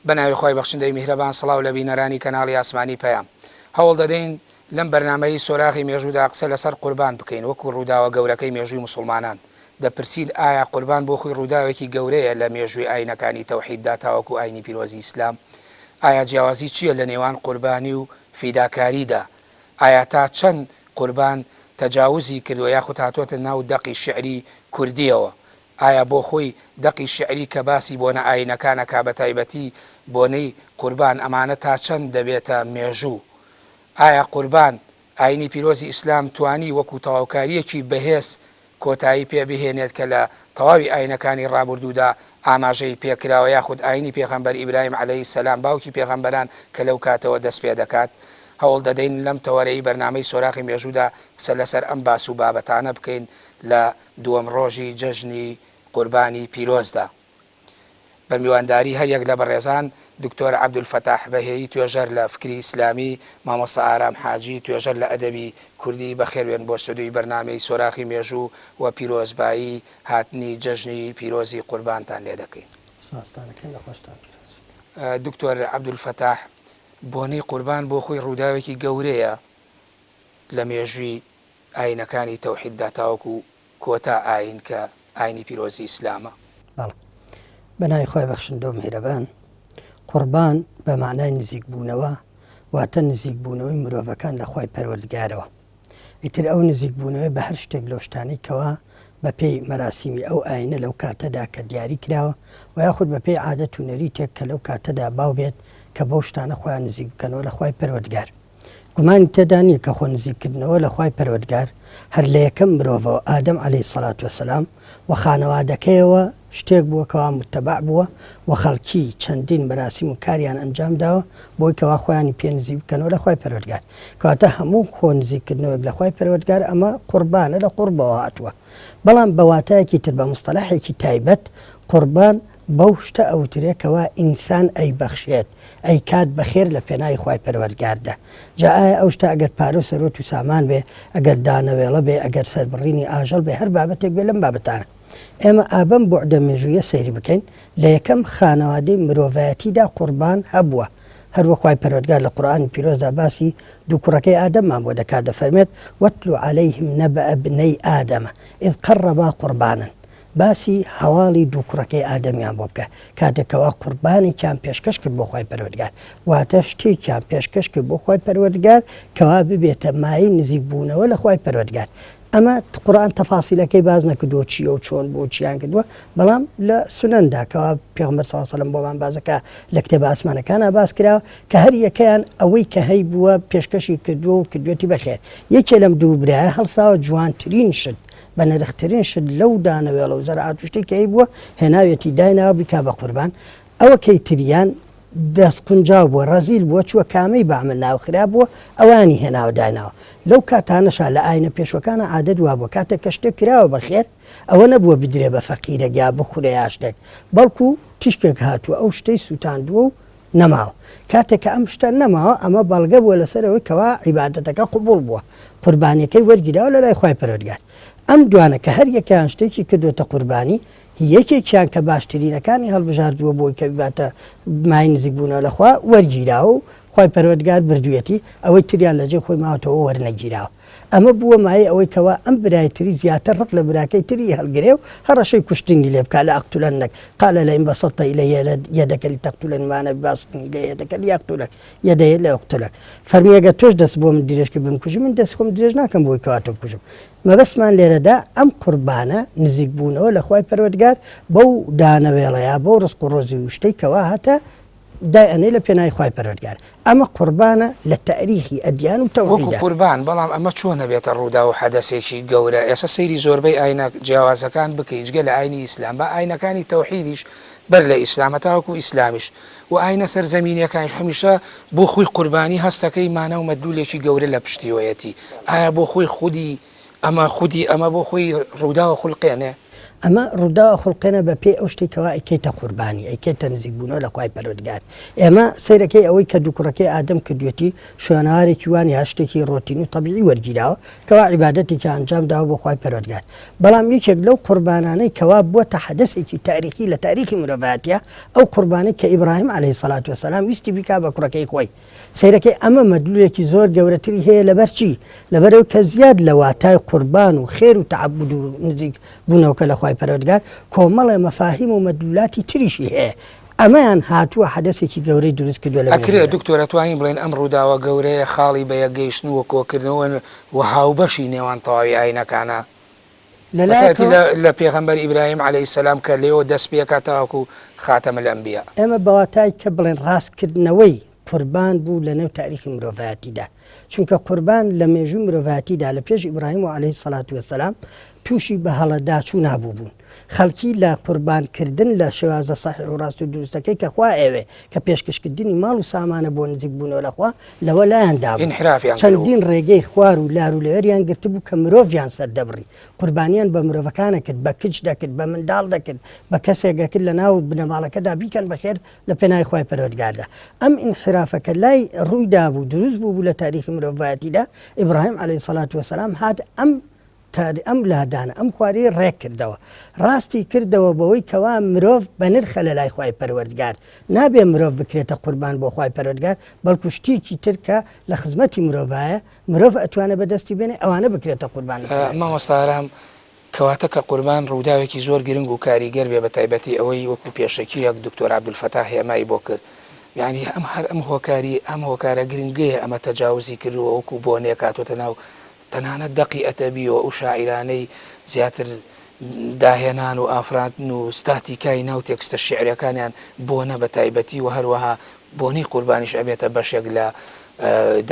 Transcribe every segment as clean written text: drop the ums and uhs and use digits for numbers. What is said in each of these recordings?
بە ناوی خوای بەخشندەی میهرەبان سڵاو لە بینەرانی کەناڵی ئاسمانی پەیام. هەوڵ دەدەین لەم بەرنامەیەی سۆراغی مێژوودا قسە لەسەر قوربان بکەین وەکو ڕووداوە گەورەکەی مێژووی موسوڵمانان. دەپرسین ئایا قوربان بۆ خۆی ڕووداوێکی گەورەیە لە مێژووی ئاینەکانی تەوحیددا تاوەکو ئاینی پیرۆزی ئیسلام؟ ئایا جیاوازی چییە لە نێوان قوربانی و فیداکاریدا؟ ئایا تا چەند قوربان تەجاوزی کردووە یاخود هاتۆتە ناو دەقی شیعری کوردییەوە؟ ئایا بۆ خۆی دەقی شیعری کە باسی بۆنە ئایینەکان ئەکا بە تایبەتی بۆنەی قوربان ئەمانە تا چەند دەبێتە مێژوو؟ ئایا قوربان ئایینی پیرۆزی ئیسلام توانی وەکو تەواوکارییەکی بەهێز کۆتایی پێ بهێنێت کە لە تەواوی ئایینەکانی ڕابوردوودا ئاماژەی پێ کراوە یاخود ئایینی پێغەمبەر ئیبراهیم علیە سلام باوکی پێغەمبەران کە لەو کاتەوە دەست پێ دەکات؟ هەوڵ دەدەین لەم تەوەرەی بەرنامەی سۆراخی مێژوودا قسە لەسەر ئەم باس و بابەتانە بکەین لە دووەم ڕۆژی جەژنی قوربانی پیرۆزدا بە میوانداری هەریەک لە بەڕێزان دکتۆر عەبدولفەتاح بەهێی توێژەر لە فکری ئیسلامی، مامۆستا ئارام حاجی توێژەر لە ئەدەبی کوردی بەخێربێن بۆ ستۆدیۆی بەرنامەی سۆراخی مێژوو و پیرۆزبایی هاتنی جەژنی پیرۆزی قوربانتان لێ دەکەین. سوپاستان ئەکەین لە خۆشتان پیرۆز. دکتۆر عەبدولفەتاح بۆنەی قوربان بۆ خۆی ڕووداوێکی گەورەیە لە مێژووی ئاینەکانی تەوحیددا تاوەکو کۆتا ئاین کە ئاینی پیرۆزی ئیسلامە. بەڵێ. بە ناوی خوای بەخشندە و میهرەبان. قوربان بە مەعنای نزیک بوونەوە، واتە نزیک بوونەوەی مرۆڤەکان لە خوای پەروەردگارەوە. ئیتر ئەو نزیک بوونەوەی بە هەر شتێک لەو شتانەی کەوا بە پێی مەراسیمی ئەو ئاینە لەو کاتەدا کە دیاری کراوە و یاخود بە پێی عادەت و نەریتێک کە لەو کاتەدا باو بێت کە بەو شتانە خۆیان نزیک بکەنەوە لە خوای پەروەردگار. گومانی تێدا نییە کە خۆ نزیککردنەوە لە خوای پەروەردگار هەر لە یەکەم مرۆڤەوە ئادەم علیە الصلوە والسلام و خانەوادەکەیەوە شتێک بووە کەوا متەبع بووە و خەڵکی چەندین مەراسیم و کاریان ئەنجام داوە بۆی کەوا خۆیانی پێ نزیک بکەنەوە لە خوای پەروەردگار کەواتە هەموو خۆ نزیککردنەوەیەک لە خوای پەروەردگار ئەمە قوربانە لە قوربەوە هاتووە بەڵام بە واتایەکی تر بە مستەلەحێکی تایبەت قوربان بەو شتە ئەوترێ کەوا ئینسان ئەیبەخشێت، ئەیکات بە خێر لە پێناوی خوای پەروەردگاردا. جا ئایا ئەو شتە ئەگەر پارە و سەروەت و سامان بێ، ئەگەر دانەوێڵە بێ، ئەگەر سەربڕینی ئاژەڵ بێ، هەر بابەتێک بێ لەم بابەتانە. ئێمە ئا بەم بوعدە مێژوویە سەیری بکەین، لە یەکەم خانەوادەی مرۆڤایەتیدا قوربان هەبووە. هەروەک خوای پەروەردگار لە قورئانی پیرۆزدا باسی دوو کوڕەکەی ئادەممان بۆ دەکات دەفەرموێت، واتل علیهم نبأ ابنی آدم اذ قربا قربانا، باسی هەواڵی دوو کوڕەکەی ئادەمیان بۆ بکە کاتێک کەوا قوربانێکیان پێشکەش کرد بۆ خوای پەروەردگار واتە شتێکیان پێشکەش کرد بۆ خوای پەروەردگار کەوا ببێتە مایەی نزیک بوونەوە لە خوای پەروەردگار ئەمە قورئان تەفاسیلەکەی باس نەکردووە چییە و چۆن بوو چیان کردووە بەڵام لە سونەندا کەوا پێغەمبەر صلی الله علیه و سلم بۆمان باس دەکا لە کتێبە ئاسمانەکانا باس کراوە کە هەر یەکەیان ئەوەی کە هەیبووە پێشکەشی کردووە و کردوێتی بەخێر یەکێ لەم دوو برایە هەڵساوە جوانترین شت بەنرخترین شت لەو دانەوێڵە و زەرعات و شتەی کە هەیبووە هێناویەتی دایناوە بیکا بە قوربان، ئەوە کەی تریان دەست قونجاو بووە ڕەزیل بووە چووە کامەی بەعمل ناو خراپ بووە ئەوانی هێناوە دایناوە لەو کاتانەشا لە ئاینە پێشوەکانا عادەت وابووە کاتێک کە شتێک کراوە بە خێر ئەوە نەبووە بدرێ بە فەقیرێک یا بخورێ یا شتێک بەڵکو تیشکێک هاتووە ئەو شتەی سووتاندووە و نەماوە. کاتێک کە ئەم شتە نەماوە ئەمە بەڵگە بووە لەسەر ئەوەی کەوا عیبادەتەکە قبوڵ بووە، قوربانیەکەی وەرگیراوە لەلای خوای پەروەردگار. ئەم دوانە کە هەر یەکەیان شتێکی کردۆتە قوربانی، هی یەکێکیان کە باشترینەکانی هەڵبژاردووە بۆی کە بیباتە مایەی نزیک بوونەوە لە خوا، وەرگیراوە و خوای پەروەردگار بردوویەتی، ئەوەی تریان لەجێی خۆی ماوەتەوە وەرنەگیراوە. ئەمە بووە مایەی ئەوەی کەوا ئەم برای تری زیاتر ڕق لە براکەی تری هەڵگرێ و هەڕەشەی کوشتنی لێ بکا، لأقتلنک قال لئن بسطت الی یدک لتقتلنی ما انا بباسط الی یدک لیاقتلک یدی لاقتلک فەرمووی ئەگەر تۆش دەست بۆ من درێژ کەی بمکوژی من دەستی خۆم درێژ ناکەم بۆی کەوا تۆ بکوژم. مەبەستمان لێرەدا ئەم قوربانە نزیک بوونەوە لە خوای پەروەردگار بەو دانەوێڵەیە بەو ڕزق و ڕۆزی و شتەی کەوا هەتە دای ئەنێ لە پێناوی خوای پەروەردگار ئەمە قوربانە لە تاریخی ئەدیان و وەکو تەوحیدا. قوربان، بەڵام ئەمە چۆن ئەبێتە ڕووداو و حەدەسێکی گەورە، ئێستا سەیری زۆربەی ئاینە جیاوازەکان بکەی جگە لە ئاینی ئیسلام با ئاینەکانی تەوحیدیش بەر لە ئیسلام هەتاوەکو ئیسلامیش و ئاینە سەرزەمینیەکانیش هەمیشە بۆ خۆی قوربانی هەستەکەی مانا و مەدلولێکی گەورە لە پشتیوەیەتی ئایا بۆ خۆی خودی ئەمە خودی ئەمە بۆ خۆی ڕووداوە خولقێنێ؟ ئەمە ڕووداو ئەخوڵقێنە بە پێی ئەو شتەی کەوا ئەیکەیتە قوربانی، ئەیکەیتە نزیکبوونەوە لە خوای پەروەردگار. ئێمە سەیرەکەی ئەوەی کە دوو کوڕەکەی ئادەم کردوویەتی شوێنەوارێکی وا نیە، هەر شتێکی ڕۆتین و تەبیعی وەرگیراوە کەوا عیبادەتێکی ئەنجام داوە بۆ خوای پەروەردگار. بەڵام یەکێک لەو قوربانانەی کەوا بووەتە حەدەسێکی تاریخی لە تاریخی مرۆڤایەتیە ئەو قوربانەی کە ئیبراهیم علیە الصلوە والسلام ویستی بیکا بە کوڕەکەی خۆی. سەیرەکەی ئەمە مەدلولێکی زۆر گەورەتری هەیە لەبەر چی؟ لەبەرئەوەی کە زیاد لە واتای قوربان و خێر و تەعەبود و نزیک بوونەوەکە لە خوای پەروەردگار کۆمەڵێ مەفاهیم و مەدلولاتی تریشی هەیە ئەمەیان هاتووە حەدەسێکی گەورەی دروست کردووە لە ئەکرێ مێژوودا. دکتۆر ئەتوانین بڵێین ئەم ڕووداوە گەورەیە خاڵی بەیەکگەیشتن و کۆکردنەوە و هاوبەشی نێوان تەواوی ئاینەکانە؟ بەتایبەتی لەلایەکەوە. لە پێغەمبەر ئیبراهیم علیە السلام کە لێوە دەست پێکا تاوەکو خاتم الانبیاء. ئێمە بەواتای کە بڵێن ڕاستکردنەوەی قوربان بوو لە نێو تاریخی مرۆڤایەتیدا، چونکە قوربان لە مێژووی مرۆڤایەتیدا لە پێش ئیبراهیم و علیە الصلوە والسلام تووشی بەهەڵەداچوونا بووبوون، خەڵکی لە قوربان کردن لە شێوازە سەحیح و ڕاست و دروستەکەی کە خوا ئەیەوێ کە پێشکەشکردنی ماڵ و سامانە بۆ نزیک بوونەوە لە خوا لەوە لایان دابوو. ئینحرافیان کردبوو. چەندین ڕێگەی خوار و لار و لەوێریان گرتبوو کە مرۆڤیان سەردەبڕی. قوربانیان بە مرۆڤەکان ئەکرد، بە کچ دەکرد، بە منداڵ دەکرد، بە کەسێک ئەکرد لە ناو بنەماڵەکەدا بیکەن بە خێر لە پێناوی خوای پەروەردگاردا. ئەم ئینحرافە کە لای ڕووی دابوو، دروست بووبوو لە تاریخی مرۆڤایەتیدا، ئیبراهیم علیە الصلوە والسلام هات ئەم تاد ئەم لادانە ئەم خواریەی ڕێک کردەوە ڕاستی کردەوە بەوەی کەوا مرۆڤ بەنرخە لەلای خوای پەروەردگار نابێ مرۆڤ بکرێتە قوربان بۆ خوای پەروەردگار بەڵکو شتێکی تر کە لە خزمەتی مرۆڤایە مرۆڤ ئەتوانێ بەدەستی بێنێ ئەوانە بکرێتە قوربان لە پێناوی. مامۆستا ئارام کەواتە کە قوربان ڕووداوێکی زۆر گرنگ و کاریگەر بێ بەتایبەتی ئەوەی وەکو پێشەکییەک دکتۆر عەبدولفەتاح هێمای بۆ کرد یانی ئەم هەر ئەم هۆکاری ئەم هۆکارە گرنگەیە ئەمە تەجاوزی کردووە وەکو بۆنێک هاتۆتە ناو تەنانەت دەقی ئەدەبی و ئەو شاعیرانەی زیاتر داهێنان و ئافراندن و ستاتیکای ناو تێکستە شیعریەکانیان بۆنە بە تایبەتی و هەروەها بۆنەی قوربانیش ئەبێتە بەشێک لە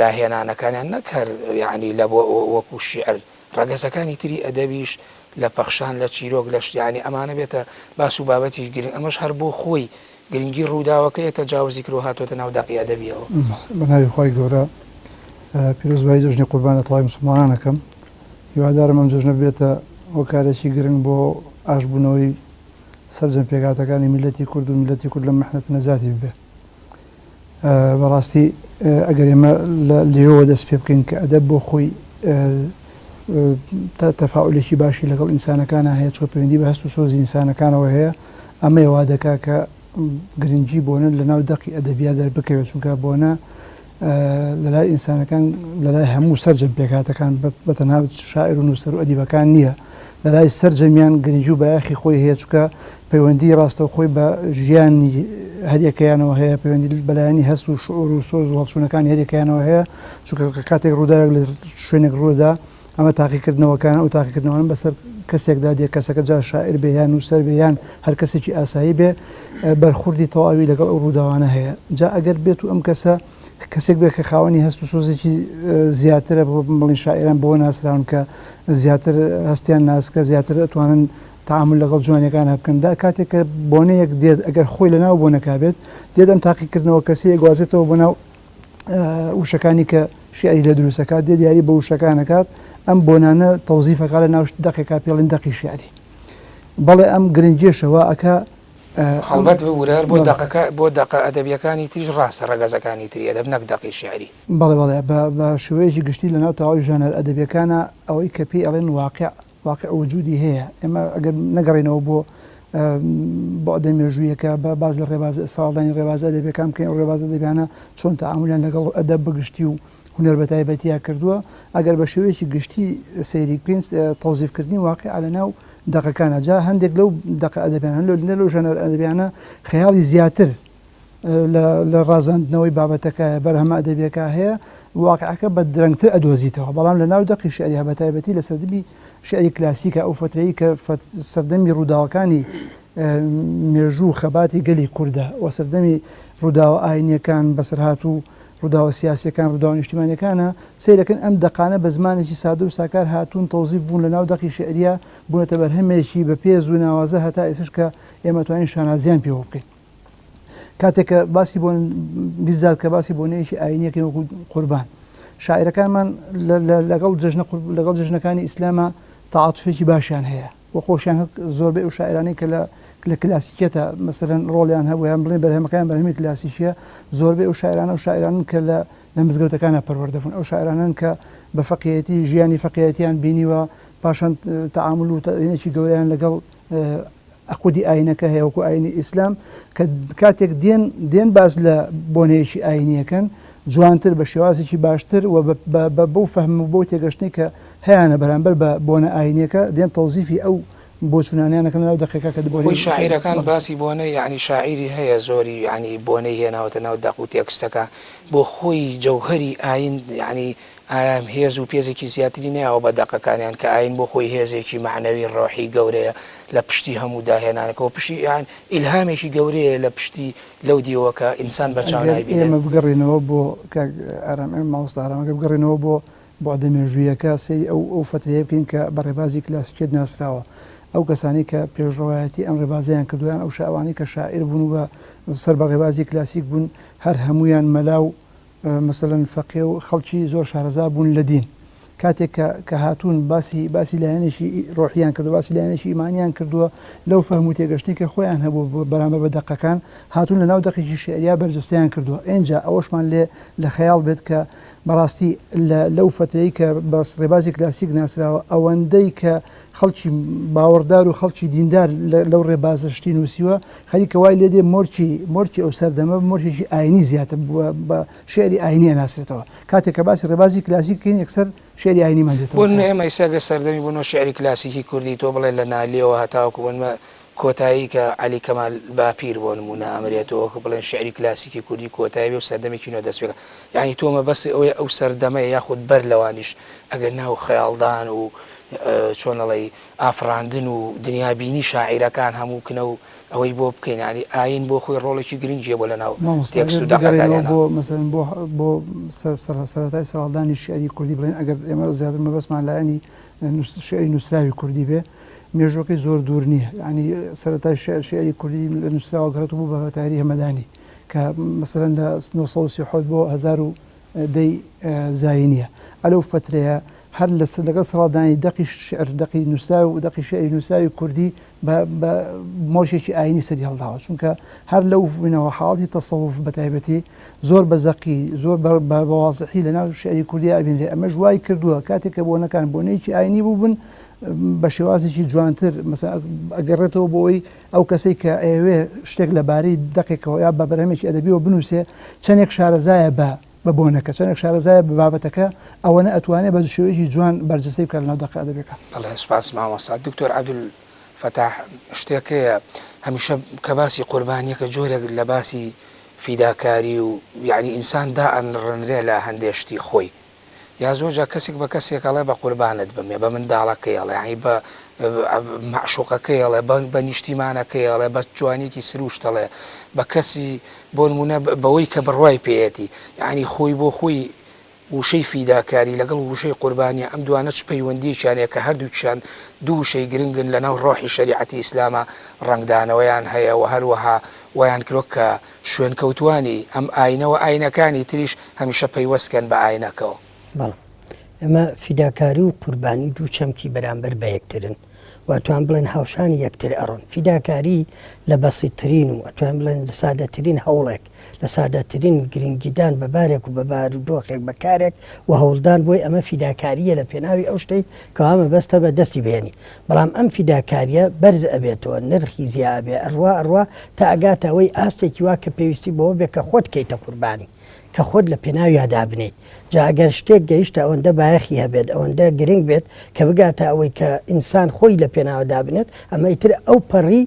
داهێنانەکانیان نەک هەر یەعنی لە وەکو شیعر ڕەگەزەکانی تری ئەدەبیش لە پەخشان لە چیرۆک لە شت یەعنی ئەمانە بێتە باس و بابەتیش گرنگ ئەمەش هەر بۆ خۆی گرنگی ڕووداوەکەیە تەجاوزی کردوە هاتۆتە ناو دەقی ئەدەبیەوە. بە ناوی خوای گەورە پیرۆزبایی جەژنی قوربان لە تەواوی موسڵمانان ئەکەم. هیوادارم ئەم جەژنە ببێتە هۆکارێکی گرنگ بۆ ئاشبوونەوەی سەرجەم پێکهاتەکانی میللەتی کورد و میللەتی کورد لەم محنەتە نەجاتی ببێ. بەڕاستی ئەگەر ئێمە لە لێوەوە دەست پێ بکەین کە ئەدەب بۆ خۆی تەفاعولێکی باشی لەگەڵ ئینسانەکانە هەیە چۆ پەیوەندی بە هەست و سۆزی ئینسانەکانەوە هەیە ئەمەیە وا دەکا کە گرنگی بۆنە لەناو دەقی ئەدەبیا دەربکەوێت چونکە بۆنە لەلای ئینسانەکان لەلای هەموو سەرجەم پێکهاتەکان بە تەنها شاعیر و نووسەر و ئەدیبەکان نییە لەلای سەرجەمیان گرنگی و بایەخی خۆی هەیە چونکە پەیوەندی ڕاستەوخۆی بە ژیانی هەریەکەیانەوە هەیە پەیوەندی بەلایەنی هەست و شعور و سۆز و هەڵچوونەکانی هەریەکەیانەوە هەیە چونکە کاتێک ڕووداوێک لە شوێنێک ڕوودا ئەمە تاقیکردنەوەکانە، ئەو تاقیکردنەوانە بەسەر کەسێکدا دێ، کەسەکە جا شاعیر بێ یان نووسەر بێ یان هەر کەسێکی ئاسایی بێ، بەرخوردی تەواوی لەگەڵ ئەو ڕووداوانە هەیە. جا ئەگەر بێت و ئەم کەسە کەسێک بێ کە خاوەنی هەست و سۆزێکی زیاترە، بڵێین شاعیران بەوە ناسراون کە زیاتر هەستیان ناسکە، زیاتر ئەتوانن تەعامول لەگەڵ جوانیەکانا بکەن، دا کاتێک کە بۆنەیەک دێت ئەگەر خۆی لەناو بۆنەکا بێت، دێت ئەم تاقیکردنەوە کەسییە ئەگوازێتەوە بۆ ناو وشەکانی کە شیعری لێ دروست ئەکات دێت یاری بە وشەکان ئەکات ئەم بۆنانە تەوزیف ئەکات لە ناو دەقێکا پێڵین دەقی شیعری بەڵێ ئەم گرنگیەشە وا ئەکا هەڵبەت ببورە هەر بۆ دەقەکە بۆ دەقە ئەدەبیەکانی تریش ڕاستە ڕەگەزەکانی تری ئەدەب نەک دەقی شیعری. بەڵێ بەڵێ بە شێوەیەکی گشتی لە ناو تەواوی ژانەر ئەدەبیەکانا ئەوەی کە پێی ئەڵێن واقع واقع وجودی هەیە ئێمە ئەگەر نەگەڕێینەوە بۆ بوعدە مێژوویەکە بە باس لە ڕێبازە ساڵدانی ڕێبازە ئەدەبیەکان بکەین ئەو ڕێبازە ئەدەبیانە چۆن تەعامولیان لەگەڵ ئەدەب بەگشتی و هونەر بەتایبەتیا کردووە ئەگەر بە شێوەیەکی گشتی سەیری بکەین تەوزیفکردنی واقع لە ناو دەقەکانە جا هەندێک لەو دەقە ئەدەبیانە لەو ژانەر ئەدەبیانە خەیاڵی زیاتر لە ڕازاندنەوەی بابەتەکە بەرهەمە ئەدەبیەکە هەیە واقعەکە بە درەنگتر ئەدۆزیتەوە بەڵام لە ناو دەقی شعری بە تایبەتی لە سەردەمی شعری کلاسیکە ئەو فترەی کە سەردەمی ڕووداوەکانی مێژوو و خەباتی گەلی کوردە و سەردەمی ڕووداوە ئاینیەکان بەسەرهات و ڕووداوە سیاسیەکان ڕووداوە نیشتیمانیەکانە سەیرەکەن ئەم دەقانە بە زمانێکی سادە و ساکار هاتوون تەوزیف بوون لە ناو دەقی شعریە بوونەتە بەرهەمێکی بەپێز و ناوازە هەتا ئێستاش کە ئێمە توانین شانازیان پێوە بکەین. کاتێک کە باسی بۆ بیزات کە باسی بۆنەیەکی ئاینیەکەی وەکو قوربان شاعرەکانمان لەگەڵ جەژنە لەگەڵ جەژنەکانی ئیسلامە تەعاتوفێکی باشیان هەیە و خۆشیان زۆربەی ئەو شاعیرانەی کە لە لە کلاسیکیەتە مەسەلەن ڕۆڵیان هەبوو یان بڵێن بەرهەمەکانیان بەرهەمی کلاسیکیە زۆربەی ئەو شاعیرانە ئەو شاعیرانن کە لە لە مزگەوتەکانا پەروەردە بوون ئەو شاعیرانەن کە بە فەقیەتی ژیانی فەقیەتیان بینیوە پاشان تەعامول و تەئینێکی گەورەیان لەگەڵ خودی ئاینەکە هەیە وەکو ئاینی ئیسلام کە کاتێک دێن دێن باس لە بۆنەیەکی ئاینیەکەن جوانتر بە شێوازێکی باشتر و بە بەو فەهم و بەو تێگەشتنی کە هەیانە بەرامبەر بە بۆنە ئاینیەکە دێن تەوزیفی ئەو بۆچوونانیان ئەکەن لەناو دەقێکا کە بۆنەی خۆی شاعیرەکان باسی بۆنەی یانی شاعیری هەیە زۆری یانی بۆنەی هێناوەتە ناو دەق و تێکستەکە بۆ خۆی جەوهەری ئاین یانی ئایا هێز و پێزێکی زیاتری نەیاوە بە دەقەکانیان کە ئاین بۆ خۆی هێزێکی مەعنەوی ڕۆحی گەورەیە لە پشتی هەموو داهێنانەکەوە پشتی یان ئیلهامێکی گەورەیە لە پشتی لەو دیوە کە ئینسان بە چاو ئەگەر نایبینێت. ئێمە بگەڕێینەوە بۆ کاک ئارام ئێمە مامۆستا ئارام ئەگەر بگەڕێینەوە بۆ بوعدە مێژوویەکە سەیری ئەو ئەو فەترەیە بکەین کە بە ڕێبازی کلاسیکیەت ناسراوە ئەو کەسانەی کە پێشڕەوایەتی ئەم ڕێبازەیان کردووە یان ئەو شاوانەی کە شاعیر بوون و بە سەر بە ڕێبازی کلاسیک بوون هەر هەموویان مەلا و مەسەلەن فەقێ و خەڵکی زۆر شارەزا بوون لە دین کاتێک کە کە هاتوون باسی باسی لایەنێکی ڕۆحیان کردووە باسی لایەنێکی ئیمانیان کردووە لەو فەهم و تێگەشتنی کە خۆیان هەبوو بەرامبەر بە دەقەکان هاتوون لە ناو دەقێکی شیعریا بەرجەستەیان کردووە ئینجا ئەوەشمان لێ لە خەیاڵ بێت کە بەڕاستی لە لەو فەترەی کە بە ڕێبازی کلاسیک ناسراوە ئەوەندەی کە خەڵکی باوەڕدار و خەڵکی دیندار لەو ڕێبازە شتی نووسیوە، خەریکە وای لێ دێ مۆرکی مۆرکی ئەو سەردەمە مۆرکێکی ئایینی زیاتر بووە بە شیعری ئایینی ئەناسرێتەوە. کاتێک کە باسی ڕێبازی کلاسیک کەین یەکسەر شیعری ئایینیمان دێتەوە بۆ نموونە خەیاڵ. ئێمە ئیستا گەر سەردەمی بۆ نموونە شیعری کلاسیکی کوردی تۆ بڵێ لە نالیەوە هەتاوەکو بۆ نموونە کۆتایی کە عەلی کەمال باپیر بۆ نموونە ئەمرێتەوە وەکو بڵێن شیعری کلاسیکی کوردی کۆتایی بێ و سەردەمێکی نوێ دەست پێ کا یانی تۆ مەبەستی ئەوەیە ئەو سەردەمەیە یاخود بەر لەوانیش ئەگەر ناو خەیاڵدان و چۆن ئەڵێی ئافڕاندن و دنیابینی شاعیرەکان هەموو کنە و ئەوەی بۆ بکەین یانی ئایین بۆ خۆی ڕۆڵێکی گرنگی هەبووە لەناو مامۆستا تێکست ئەگەر و بگەڕێینەوە دەقەکانیانا. بۆ مەسەلەن بۆ بۆ سەرەتای سەرهەڵدانی شیعری کوردی بڵێین ئەگەر ئێمە زیاتر مەبەستمان لایەنی شیعری نووسراوی کوردی بێ مێژووەکەی زۆر دوور نییە یانی سەرەتای شیعر شیعری کوردی لە نووسراوە گەڕێتەوە بۆ بابەتاهیری هەمەدانی کە مەسەلەن لە 937 بۆ 1010 ی زایینیە ئەلەو فەترەیە هەر لە لەگەڵ سەرهەڵدانی دەقی شیعر دەقی نووسراو و دەقی شیعری نووسراوی کوردی بە بە مۆرکێکی ئایینی سەری هەڵداوە چونکە هەر لەو بینەوە حاڵەتی تەسەوف بە تایبەتی زۆر بە زەقی زۆر بە بە وازحی لە ناو شیعری کوردی ئەبینرێ ئەمەش وای کردووە کاتێک کە بۆنەکان بۆنەیەکی ئایینی بووبن بە شێوازێکی جوانتر مەسەلەن ئەگەڕێتەوە بۆ ئەوەی ئەو کەسەی کە ئەیەوێ شتێک لە بارەی دەقێکەوە یا بە بەرهەمێکی ئەدەبیەوە بنووسێ چەندێک شارەزایە بە بە بۆنەکە، چەندێک شارەزایە بە بابەتەکە ئەوەنە ئەتوانێ بە شێوەیەکی جوان بەرجەستەی بکات لەناو دەقە ئەدەبیەکە. بەڵێ سوپاس مامۆستا. دکتۆر عەبدولفەتاح شتێک هەیە هەمیشە کە باسی قوربانیەکە جۆرێک لە باسی فیداکاری و یەعنی ئینسان دائەنڕنرێ لە هەندێ شتی خۆی یا زۆر جار کەسێک بە کەسێک ئەڵێ بە قوربانت بم یا بە منداڵەکەی ئەڵێ یانی بە مەعشوقەکەی ئەڵێ بە نیشتیمانەکەی ئەڵێ بە جوانیەکی سروشت ئەڵێ بە کەسی بۆ نمونە بەوەی کە بڕوای پێیەتی یانی خۆی بۆ خۆی وشەی فیداکاری لەگەڵ وشەی قوربانیە ئەم دوانە چ پەیوەندیەکیان هەیە کە هەردووکیان دوو وشەی گرنگن لەناو ڕۆحی شەریعەتی ئیسلاما ڕەنگدانەوەیان هەیە و هەروەها وایان کردوە کە شوێنکەوتوانی ئەم ئاینە و ئاینەکانی تریش هەمیشە پەیوەست کەن بە ئاینەکەوە. بەڵێ ئێمە فیداکاری و قوربانی دوو چەمکی بەرامبەر بە یەکترن و ئەتوان بڵێن هاوشانی یەکتر ئەڕۆن. فیداکاری لە بەسیتترین و ئەتوانین بڵێن لە سادەترین هەوڵێک، لە سادەترین گرنگیدان بە بارێک و بە بارودۆخێک، بە کارێک و هەوڵدان بۆی ئەمە فیداکارییە لە پێناوی ئەو شتەی کەوا مەبەستە بە دەستی بهێنی. بەڵام ئەم فیداکارییە بەرز ئەبێتەوە، نرخی زیا ئەبێ، ئەڕوا ئەڕوا تا ئەگاتە ئەوەی ئاستێکی وا کە پێویستی بەوە بێ کە خۆت کەیتە قوربانی، کە خۆت لە پێناویا دابنێیت. جا ئەگەر شتێک گەیشتە ئەوەندە بایەخی هەبێت، ئەوەندە گرنگ بێت کە بگاتە ئەوەی کە ئینسان خۆی لە پێناوە دابنێت، ئەمە ئیتر ئەوپەڕی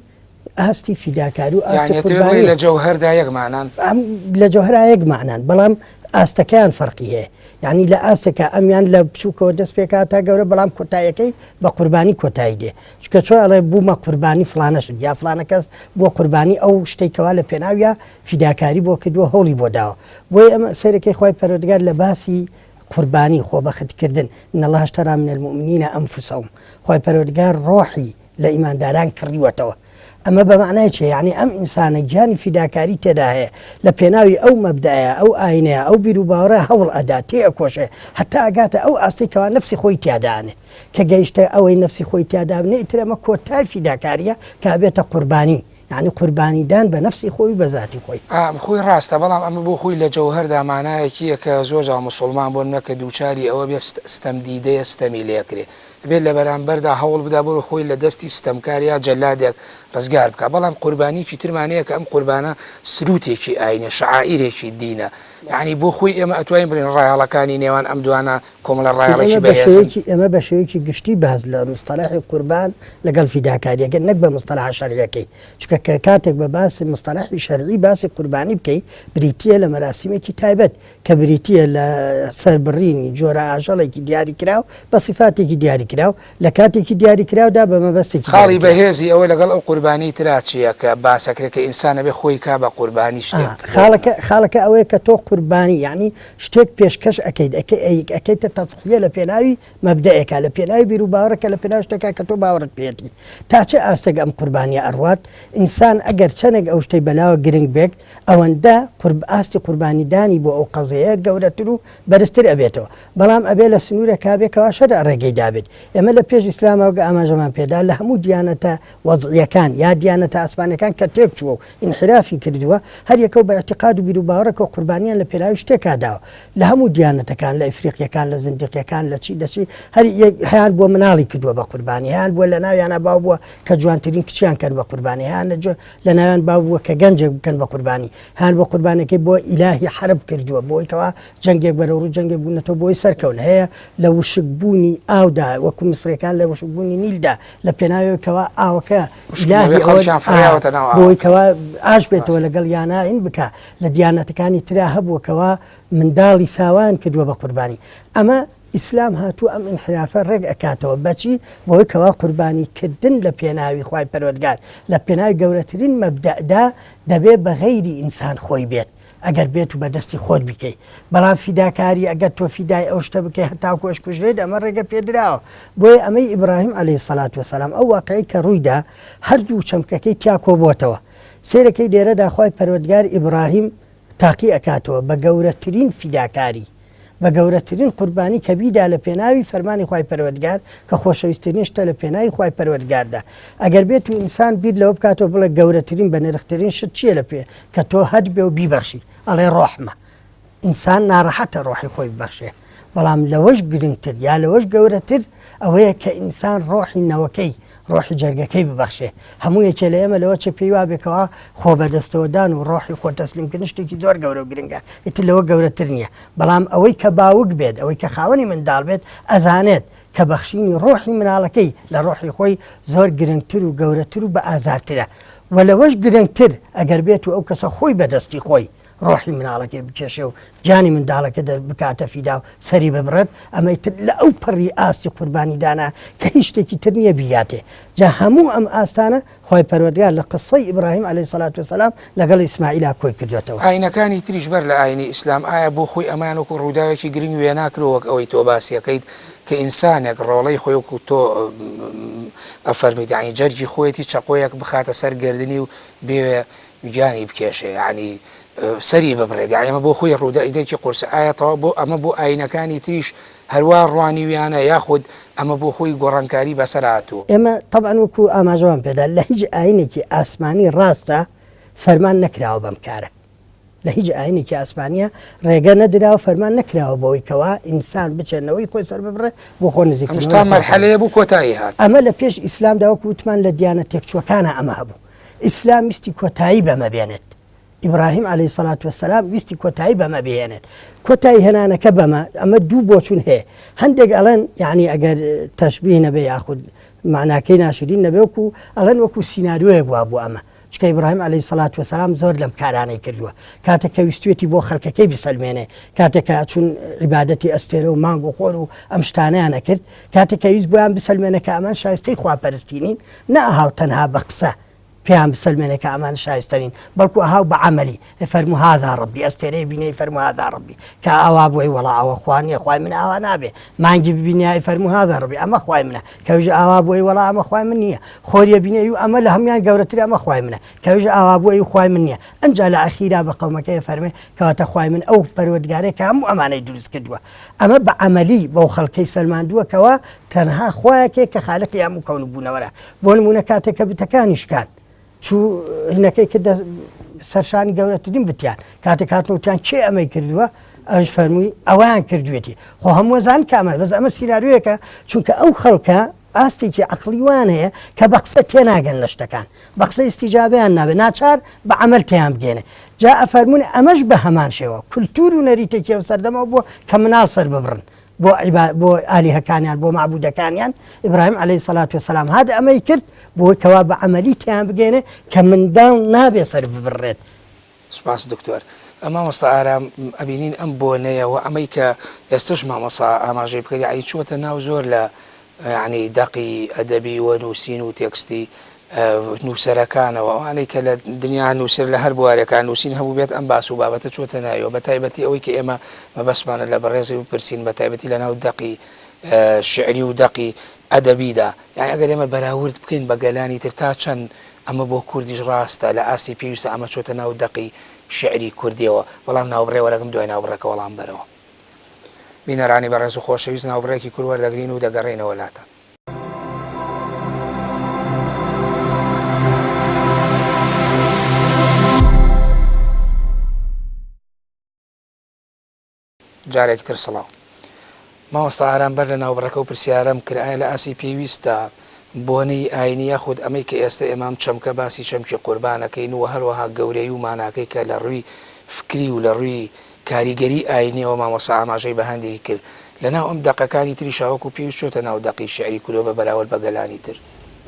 ئاستی فیداکاری و ئاستی یانی ئەتەوێ بڵێی قوربانییە. لە جەوهەردا یەک مانان؟ ئەم لە جەوهەرا یەک مانان، بەڵام ئاستەکەیان فەرقی هەیە. یانی لە ئاستێکا ئەمیان لە بچووکەوە دەست پێکا تا گەورە، بەڵام کۆتاییەکەی بە قوربانی کۆتایی دێ. چونکە چۆن ئەڵێ بوومە قوربانی فڵانە شت یا فڵانە کەس بووە قوربانی ئەو شتەی کەوا لە پێناویا فیداکاری بۆ کردووە هەوڵی بۆ داوە. بۆیە ئەمە سەیرەکەی خوای پەروەردگار لە باسی قوربانی، خۆبەختکردن، ان اللە اشتری من المومنین انفسهم، خوای پەروەردگار ڕۆحی لە ئیمانداران کڕیوەتەوە. ئەمە بە مەعنای چیە؟ یەعنی ئەم ئینسانە گیانی فیداکاری تێدا هەیە لە پێناوی ئەو مەبدەئەیا، ئەو ئاینەیا، ئەو بیروباوەڕەیا هەوڵ ئەدا، تێئەکۆشێ هەتا ئەگاتە ئەو ئاستەی کەوا نەفسی خۆی تیا دائەنێت. کە گەیشتە ئەوەی نەفسی خۆی تیا دابنێ ئیتر ئەمە کۆتای فیداکاریە کە ئەبێتە قوربانی. یەعنی قوربانیدان بە نەفسی خۆی و بە زاتی خۆی. ئا خۆی ڕاستە بەڵام ئەمە بۆ خۆی لە جەوهەردا مانایەکیە کە زۆر جار موسوڵمان بۆ نمونە کە دووچاری ئەوە بێ ستەم دیدەیە ستەمی لێکرێ ئەبێت لە بەرامبەردا هەوڵ بدا بۆ خۆی لە دەستی ستەمکار یا جەلادێک ڕزگار بکا بەڵام قوربانیەکی ترمان هەیە کە ئەم قوربانە سروتێکی ئاینە شەعائیرێکی دینە یەعنی بۆ خۆی ئێمە ئەتوانین بڵێین ڕایەڵەکانی نێوان ئەم دوانە کۆمەڵە ڕایەڵێکی بەهێزن. ئێمە بە شێوەیەکی گشتی باس لە مستەڵەحی قوربان لەگەڵ فیداکارییەکە نەک بە مستەڵەحە شەرعییەکەی، چونکە کە کاتێک بە باسی مستەڵەحی شەرعی باسی قوربانی بکەی بریتییە لە مەراسیمێکی تایبەت کە بریتییە لە سەربڕینی جۆرە ئاژەڵێکی دیاریکراو بە سیفاتێکی دیاریکراو لە کاتێکی دیاریکراودا بە مەبەستێکی خاڵی دیاریکراو. بەهێزی ئەوە لەگەڵ ئەو قوربانیی ترا چییە کە باسەکرێ کە ئینسان ئەبێ خۆی کا بە قوربانی شتێک بۆ خاڵەکە خاڵەکە ئەوەیە کە تۆ قوربانی یانی شتێک پێشکەش ئەکەیت ئەکەیتە تەزحیە لە پێناوی مەبدەئێکا لە پێناوی بیروباوەڕێکا لە پێناو شتێکا کە تۆ باوەڕت پێیەتی تا چ ئاستێک ئەم قوربانیە ئەڕوات ئینسان ئەگەر چەنێک ئەو شتەی بەلاوە گرنگ بێت ئەوەندە قورب ئاستی قوربانیدانی بۆ ئەو قەزیەیە گەورەتر و بەرزتر ئەبێتەوە بەڵام ئەبێ لە سنوورێکا بێ کەوا شەرع ڕێگەی دابێت ئێمە لە پێش ئیسلامەوە وەک ئاماژەمان پێدا لە هەموو دیانەتە وەزعیەکان یا دیانەتە ئاسمانیەکان کە تێک چووە و ئینحرافی کردووە، هەر یەکەو بە ئیعتیقاد و بیروباوەڕێکەوە قوربانیان لە پێناوی شتێکا داوە. لە هەموو دیانەتەکان، لە ئیفریقیەکان، لە زندیقیەکان، لە چی لە چی، هەر یەک هەیان بووە مناڵی کردووە بە قوربانی، هەیان بووە لە ناویانا باو بووە کە جوانترین کچیان کەن بە قوربانی، هەیان لە ناویان باو بووە کە گەنجێک بکەن بە قوربانی، هەیان بۆ قوربانەکەی بۆ ئیلاهی حەرب کردووە بۆی کەوا جەنگێک بەرەوڕوو جەنگێک بوونەتەوە بۆی سەرکەون، هەیە لە وشک بوونی ئاودا وەکو میسڕیەکان لە وشک بوونی نیلدا لە پێناوی کەوا ئاوەکە ئیلاهی خەڵکیان فڕیاوەتە ناو ئاوەکە. بۆی کەوا ئاش بێتەوە لەگەڵ یانا ئین بکا لە دیانەتەکانی ترا هەبووە کەوا منداڵی ساوایان کردووە بە قوربانی ئەمە ئیسلام هاتووە ئەم ئینحرافە ڕێک ئەکاتەوە بەچی بەوەی کەوا قوربانی کردن لە پێناوی خوای پەروەردگار لە پێناوی گەورەترین مەبدەئدا دەبێ بە غەیری ئینسان خۆی بێت ئەگەر بێت و بە دەستی خۆت بیکەی بەڵام فیداکاری ئەگەر تۆ فیدای ئەو شتە بکەی هەتاکو ئەشکوژرێیت ئەمە ڕێگە پێدراوە بۆیە ئەمەی ئیبراهیم علیە الصلوە والسلام ئەو واقعەی کە ڕوویدا هەردوو چەمکەکەی تیا کۆبۆتەوە سەیرەکەی لێرەدا خوای پەروەردگار ئیبراهیم تاقی ئەکاتەوە بە گەورەترین فیداکاری بە گەورەترین قوربانی کە بیدا لە پێناوی فەرمانی خوای پەروەردگار کە خۆشەویستترین شتە لە پێناوی خوای پەروەردگاردا ئەگەر بێت و ئینسان بیر لەوە بکاتەوە بڵێ گەورەترین بەنرخترین شت چییە لە پێ کە تۆ هەت بێ و بیبەخشی ئەڵێ ڕۆحمە ئینسان ناڕەحەتە ڕۆحی خۆی ببەخشێ بەڵام لەوەش گرنگتر یا لەوەش گەورەتر ئەوەیە کە ئینسان ڕۆحی نەوەکەی ڕۆحی جەرگەکەی ببەخشێ. هەموو یەکێ لە ئێمە لەوە چێ پێی وابێ کەوا خۆ بەدەستەوەدان و ڕۆحی خۆ تەسلیم کردن شتێکی زۆر گەورە و گرنگە، ئیتر لەوە گەورەتر نییە. بەڵام ئەوەی کە باوک بێت، ئەوەی کە خاوەنی منداڵ بێت، ئەزانێت کە بەخشینی ڕۆحی مناڵەکەی لە ڕۆحی خۆی زۆر گرنگتر و گەورەتر و بەئازارترە. وە لەوەش گرنگتر ئەگەر بێت و ئەو کەسە خۆی بەدەستی خۆی ڕۆحی مناڵەکەی بکێشێ و گیانی منداڵەکە دەر بکاتە فیدا و سەری ببڕێت، ئەمە ئیتر لە ئەو پەڕی ئاستی قوربانیدانە کە هیچ شتێکی تر نییە بیگاتێ. جا هەموو ئەم ئاستانە خوای پەروەردگار لە قسسەی ئیبراهیم علیە الصلوە والسلام لەگەڵ ئیسماعیلا کۆی کردۆتەوە. ئاینەکانی تریش بەر لە ئاینی ئیسلام ئایا بۆ خۆی ئەمەیان وەکو ڕووداوێکی گرنگ وێنا کردوە وەک ئەوەی تۆ باسی ئەکەیت کە ئینسانێک ڕۆڵەی خۆی وەکو تۆ ئەفەرمویت یانی جەرگی خۆیەتی چەقۆیەک بخاتە سەر گەردنی و بێوێ گیانی بکێشێ یانی سەری ببڕێت یانی ئەمە بۆ خۆی ڕووداوێکی قورسە ئایا تەواو بۆ ئەمە بۆ ئاینەکانی تریش هەروا ڕوانیویانە یاخود ئەمە بۆ خۆی گۆڕانکاری بەسەر هاتووە؟ ئێمە تەبعەن وەکو ئاماژەمان پێدا لە هیچ ئاینێکی ئاسمانی ڕاستە فەرمان نەکراوە بەم کارە لە هیچ ئاینێکی ئاسمانیە ڕێگە نەدراوە فەرمان نەکراوە بەوەی کەوا ئینسان بچێت نەوەی خۆی سەر ببڕێت بۆ خۆ نزیک ئەمش تا مەرحەلەیە بوو کۆتایی هات. ئەمە لە پێش ئیسلامدا وەکو وتمان لە دیانە تێکچووەکانا ئەمە هەبوو ئیسلام ویستی کۆتایی بەمە بێنێت. ئیبراهیم علیە سەلات وەسەلام ویستی کۆتایی بەمە بهێنێت. کۆتایی هێنانەکە بەمە، ئەمە دوو بۆچوون هەیە. هەندێک ئەڵێن یانی ئەگەر تەشبیه نەبێ یاخود مەعناکەی ناشرین نەبێ وەکو ئەڵێن وەکو سیناریۆیەک وابوو ئەمە. چونکە ئیبراهیم علیە سەلات وەسەلام زۆر لەم کارانەی کردووە. کاتێک کە ویستویەتی بۆ خەلکەکەی بسەلمێنێ، کاتێک کە ئەچوون عیبادەتی ئەستێرە و مانگ و خۆر و ئەم شتانەیان ئەکرد، کاتێک کە ویست بۆیان بسەلمێنێ کە ئەمان شایستەی خواپەرستی نین، نەئەهاو تەنها بە قسە. پێیان بسەلمێنێ کە ئەمانە شایستە نین، بەڵکو ئەها و بە عەمەلی فەرموو هذا ربی، ئەستێرەی بینی فەرموو هذا ربی، کە ئاوا بوو ئەی وەڵا ئەوە خوا نییە، خوای من ئاوا نابێ، مانگی ببینی فەرموو هذا ربی، ئەمە خوای منە، کەویش ئاوا بوو ئەی وەڵا ئەمە خوای من نییە، خۆریە بینی ئەی ئەمە لە هەموویان گەورەترە ئەمە خوای منە، کەویش ئاوا بوو ئەی خوای من نییە، ئنجا لە ئەخیرا بە قەومەکەی ئەفەرمێ کەواتە خوای من ئەو پەروەردگارەیە کە هەموو ئەمانەی دروست کردووە. ئەمە بە عەمەلی بەو خەڵکەی سەلماندووە کەوا تەنها خوایەکێ کە خالقی هەموو کەون و بوونەوەرە. بۆ نموونە کاتێک کە بتەکانی شکان چوو هینەکەی کردە سەرشانی گەورەترین بتیان کاتێک هاتن وتیان کێ ئەمەی کردووە ئەویش فەرمووی ئەویان کردوێتی خۆ هەموو زان کە ئەمە بەس ئەمە سیناریۆیەکە چونکە ئەو خەڵکە ئاستێکی عەقڵی وایان هەیە کە بە قسە تێناگەن لە شتەکان، بە قسە ئیستیجابەیان نابێت، ناچار بە عەمەل تێیان بگەێنێ. جا ئەفەرموون ئەمەش بە هەمان شێوە کولتوور و نەریتێکی ئەو سەردەمەوە بووە کە مناڵ سەر ببڕن بۆ عیبا بۆ ئالیهەکانیان بۆ مەعبوودەکانیان، ئیبراهیم عەلەیهی سەلات وەسەلام هات ئەمەی کرد بۆ کەوا بە عەمەلی تێیان بگەێنێ کە منداڵ نابێ سەر ببڕێت. سوپاس دکتۆر. مامۆستا ئارام ئەبینین ئەم بۆنەیە وە ئەمەی کە ئێستەش مامۆستا ئاماژەی بکرد یەعنی چووەتە ناو زۆر لە یەعنی دەقی ئەدەبی و نووسین و تێکستی نووسەرەکانەوە ئەوانەی کە لە دنیا نووسەر لە هەر بوارێکا نووسین هەبووبێت ئەم باس و بابەتە چووەتە ناویەوە بە تایبەتی ئەوەی کە ئێمە مەبەستمانە لە بەڕێزی بپرسین بە تایبەتی لە ناو دەقی شیعری و دەقی ئەدەبیدا یانی ئەگەر ئێمە بەراورد بکەین بە گەلانی تر تا چەند ئەمە بۆ کوردیش ڕاستە، لە ئاستی پێویستە ئەمە چۆتە ناو دەقی شیعری کوردیەوە، بەڵام ناوبڕێ وەرەگم دوای ناوبڕەکە وەڵام بەرەوە. بینەرانی بەڕێز و خۆشەویست ناوبڕێکی کورت وەردەگرین و دەگەڕێینەوە لاتان. جارێکی تر سڵاو. مامۆستا ئارام بەر لە ناوبڕەکە و پرسیارەم کرد ئایا لە ئاستی پێویستە بۆنەی ئاینی یاخود ئەمەی کە ئێستە ئێمە ئەم چەمکە باسی چەمکی قوربان ئەکەین و هەروەها گەورەی و ماناکەی کە لە ڕووی فکری و لە ڕووی کاریگەری ئاینیەوە مامۆستا ئاماژەی بە هەندێکی کرد لە ناو ئەم دەقەکانی تریشا وەکو پێویست چۆتە ناو دەقی شیعری کورۆ بە بەراورد بە گەلانی تر.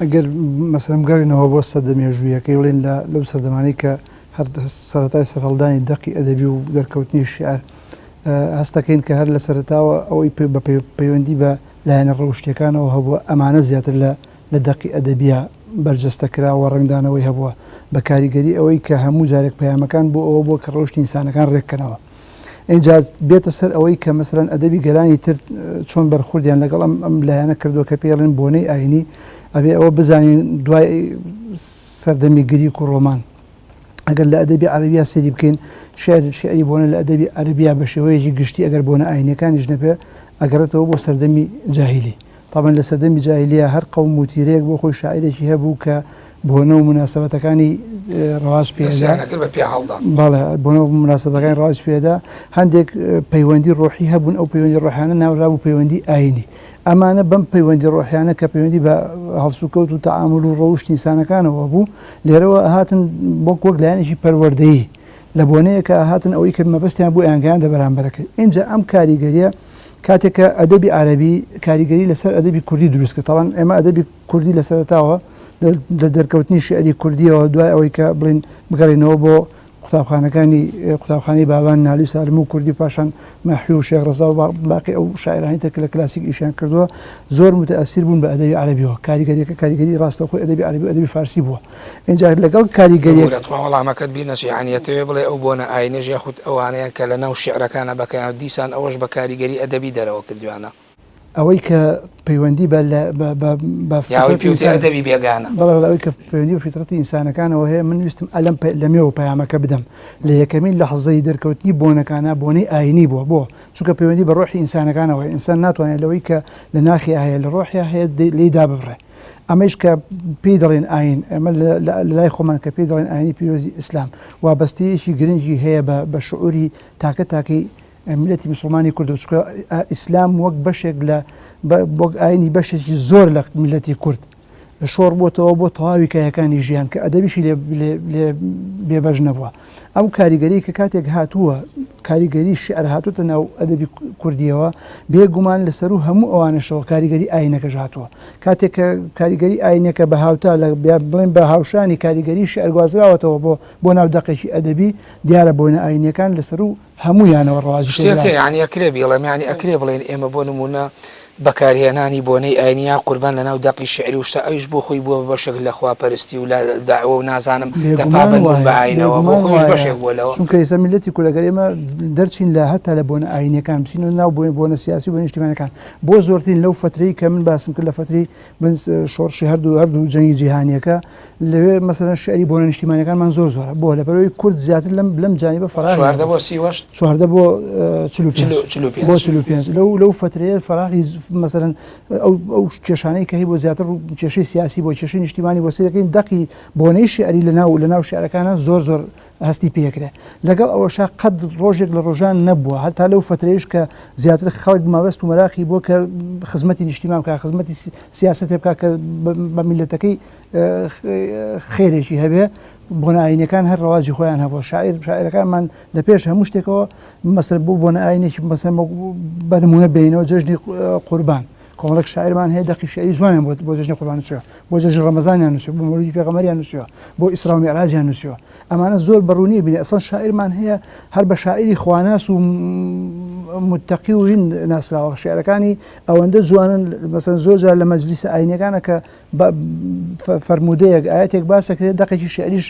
ئەگەر مەسەلەن بگەڕێینەوە بۆ سەدە مێژوویەکەی بڵێین لە لەو سەردەمانەی کە هەر سەرەتای سەرهەڵدانی دەقی ئەدەبی و دەرکەوتنی شیعر هەست دەکەین کە هەر لە سەرەتاوە ئەوەی بە پەیوەندی بە لایەنە ڕەوشتیەکانەوە هەبووە ئەمانە زیاتر لە لە دەقی ئەدەبیە بەرجەستە کراوە ڕەنگدانەوەی هەبووە بە کاریگەری ئەوەی کە هەموو جارێک پەیامەکان بۆ ئەوە بووە کە ڕەوشتی ئینسانەکان ڕێککەنەوە ئینجا بێتە سەر ئەوەی کە مەسەلەن ئەدەبی گەلانی تر چۆن بەرخوردیان لەگەڵ ئەم ئەم لایەنە کردووە کە پێی ئەڵێن بۆنەی ئاینی ئەبێ ئەوە بزانین دوای سەردەمی گریک و ڕۆمان ئەگەر لە ئەدەبی عەرەبیا سەیری بکەین شعر شعری بۆنە لە ئەدەبی عەرەبیا بە شێوەیەکی گشتی ئەگەر بۆنە ئاینەکانیش نەبێ ئەگەڕێتەوە بۆ سەردەمی جاهیلی تەبعەن لە سەردەمی جاهیلیە هەر قەوم و تیرەیەک بۆ خۆی شاعیرێکی هەبوو کە بۆنە و موناسەبەتەکانی ڕەواج پێ ئەدا. دەستیان ئەکرد بە پیا هەڵدان. بەڵێ بۆنە و موناسەبەتەکانی ڕەواج پێ ئەدا. هەندێک پەیوەندی ڕۆحی هەبوون، ئەو پەیوەندی ڕۆحیانە ناورابوو پەیوەندی ئایینی. ئەمانە بەم پەیوەندی ڕۆحیانە کە پەیوەندی بە هەڵسوکەوت و تەعامول و ڕەوشتی ئینسانەکانەوە بوو، لێرەوە ئەهاتن وەک وەک لایەنێکی پەروەردەیی لە بۆنەیەکا ئەهاتن ئەوەی کە مەبەستیان بوو ئەیانگەیاندە بەرامبەرەکەی. ئینجا ئەم کاریگەرییە کاتێک کە ئەدەبی عەرەبی کاریگەری لەسەر ئەدەبی کوردی دروست کرد، تەبعەن ئێمە ئەدەبی کوردی لە سەرەتاوە لە دەرکەوتنی شیعری کوردیەوە دوای ئەوەی کە بڵێین بگەڕێینەوە بۆ قوتابخانەکانی قوتابخانەی بابان نالی و سالم و کوردی و پاشان مەحوی و شێخ ڕەزا و باقی ئەو شاعیرانەی تر کە لە کلاسیک ئیشیان کردووە زۆر متەئەسیر بوون بە ئەدەبی عەرەبیەوە کاریگەریەکە کاریگەری ڕاستەوخۆی ئەدەبی عەرەبی و ئەدەبی فارسی بووە ئینجا لەگەڵ کاریگەریەک. ببورە تخوا وەڵامەکەت بیر نەچێ یانی ئەتەوێ بڵێ ئەو بۆنە ئاینەش یاخود ئەوانەیان کە لەناو شیعرەکانا بەکەیان دیسان ئەوەش بە کاریگەری ئەدەبی دەرەوە کردویانە. ئەوەی کە پەیوەندی بە لە بە بە بە یا ئەوەی فیترەتی پێوترێ ئینسان ئەدەبی بێگانە. بەڵێ بەڵێ ئەوەی کە پەیوەندی بە فیترەتی ئینسانەکانەوە هەیە من ویستم ئەلەم پە لەمێوە پەیامەکە بدەم لە یەکەمین لەحزەی دەرکەوتنی بۆنەکانا بۆنەی ئاینی بووە بۆ؟ چونکە پەیوەندی بە ڕۆحی ئینسانەکانەوە هەیە ئینسان ناتوانێت لەوەی کە لە ناخیا هەیە لە ڕۆحیا هەیە لێی داببڕێ ئەمەیش کە پێی دەڵێن ئاین ئێمە لە لای خۆمان کە پێی دەڵێن ئاینی پیرۆزی ئیسلام وابەستەیەکی گرنگی هەیە بە بە شعوری تاکە تاکەی میللەتی مسوڵمانی کوردەوە چونکە ئیسلام وەک بەشێک لە وەک ئاینی بەشێکی زۆر لە میللەتی کورد شۆڕ بۆتەوە بۆ تەواوی کایەکانی ژیان کە ئەدەبیشی لێ لێ بێبەش نەبووە ئەو کاریگەری کە کاتێک هاتووە کاریگەری شعر هاتووتە ناو ئەدەبی کوردیەوە بێگومان لەسەر و هەموو ئەوانەشەوە کاریگەری ئاینەکەش هاتووە کاتێک کە کاریگەری ئاینەکە بە هاوتا لە بڵێن بە هاوشانی کاریگەری شعر گوازراوەتەوە بۆ بۆ ناو دەقێکی ئەدەبی دیارە بۆنە ئاینیەکان لەسەر و هەموویانەوە ڕەواجی شتێک پێدرا. هەیە یانی ئەکرێ بیڵێم یانی ئەکرێ بڵێین ئێمە بۆ نموونە بەکارهێنانی بۆنەی ئاینی یا قوربان لەناو دەقی شیعری و شتە ئەویش بۆ خۆی بووە بە بەشێک لە خواپەرستی و لە دەعوە و نازانم لە بێگومان پابەند بوون وایە بە ئاینەوە بۆ بێگومان خۆیش وایە بەشێک بووە لەوە. چونکە ئێستا میللەتی کورد ئەگەر ئێمە دەرچین لە هەتا لە بۆنە ئاینیەکان بچینەوە ناو بۆنە سیاسی و بۆنە نیشتیمانەکان بۆ زۆرترین لەو فەترەی کە من باسم کرد لە فەترەی من شۆڕشی هەردوو هەردوو جەنگی جیهانیەکە لەوێ مەسەلەن شعری بۆنە نیشتیمانەکانمان زۆر زۆرە بۆ لەبەرەوەی کورد زیاتر لەم لەم جانیبە فەراغی 14 بۆ 38 14 بۆ 45 بۆ 45 لەو لەو فترەیە فەراغی مەسەلەن ئەو ئەو کێشانەی کە هەی بۆ زیاتر کێشەی سیاسی بۆ کێشەی نیشتیمانی بۆ سەرەکەین دەقی بۆنەی شعری لە ناو لە ناو شعرەکانە زۆر زۆر هەستی پێکرێ لەگەڵ ئەوەشا قەت ڕۆژێک لە ڕۆژان نەبووە هەتا لەو فترەیش کە زیاتر خەڵک مەبەست و مەراقی بۆ کە خزمەتی نیشتیمان بکا خزمەتی سیاسەتێ بکا کە بە میلەتەکەی خێرێکی هەبێ بۆنە ئاینەکان هەر ڕەواجی خۆیان هەبوو شاعیر شاعرەکانمان لە پێش هەموو شتێکەوە مەسەر بۆ بۆنە ئاینێکی مەسەر بە نمونە بینەوە جەژنی قوربان کۆمەڵێک شاعرمان هەیە دەقی شعری جوانیان بۆ بۆ جەژنی قوربان نووسیوە بۆ جەژنی ڕەمەزانیان نووسیوە بۆ مەولودی پێغەمبەریان نووسیوە بۆ ئیسرا و میعراجیان نووسیوە ئەمانە زۆر بە ڕوونی بینێ ئەسڵەن شاعرمان هەیە هەر بە شاعری خواناس و متەقی و هین ناسراوە شعرەکانی ئەوەندە جوانن مەسەن زۆر جار لە مەجلیسە ئاینەکانە کە فەرموودەیەک ئاەتێک باسەکرێت دەقێکی شعریش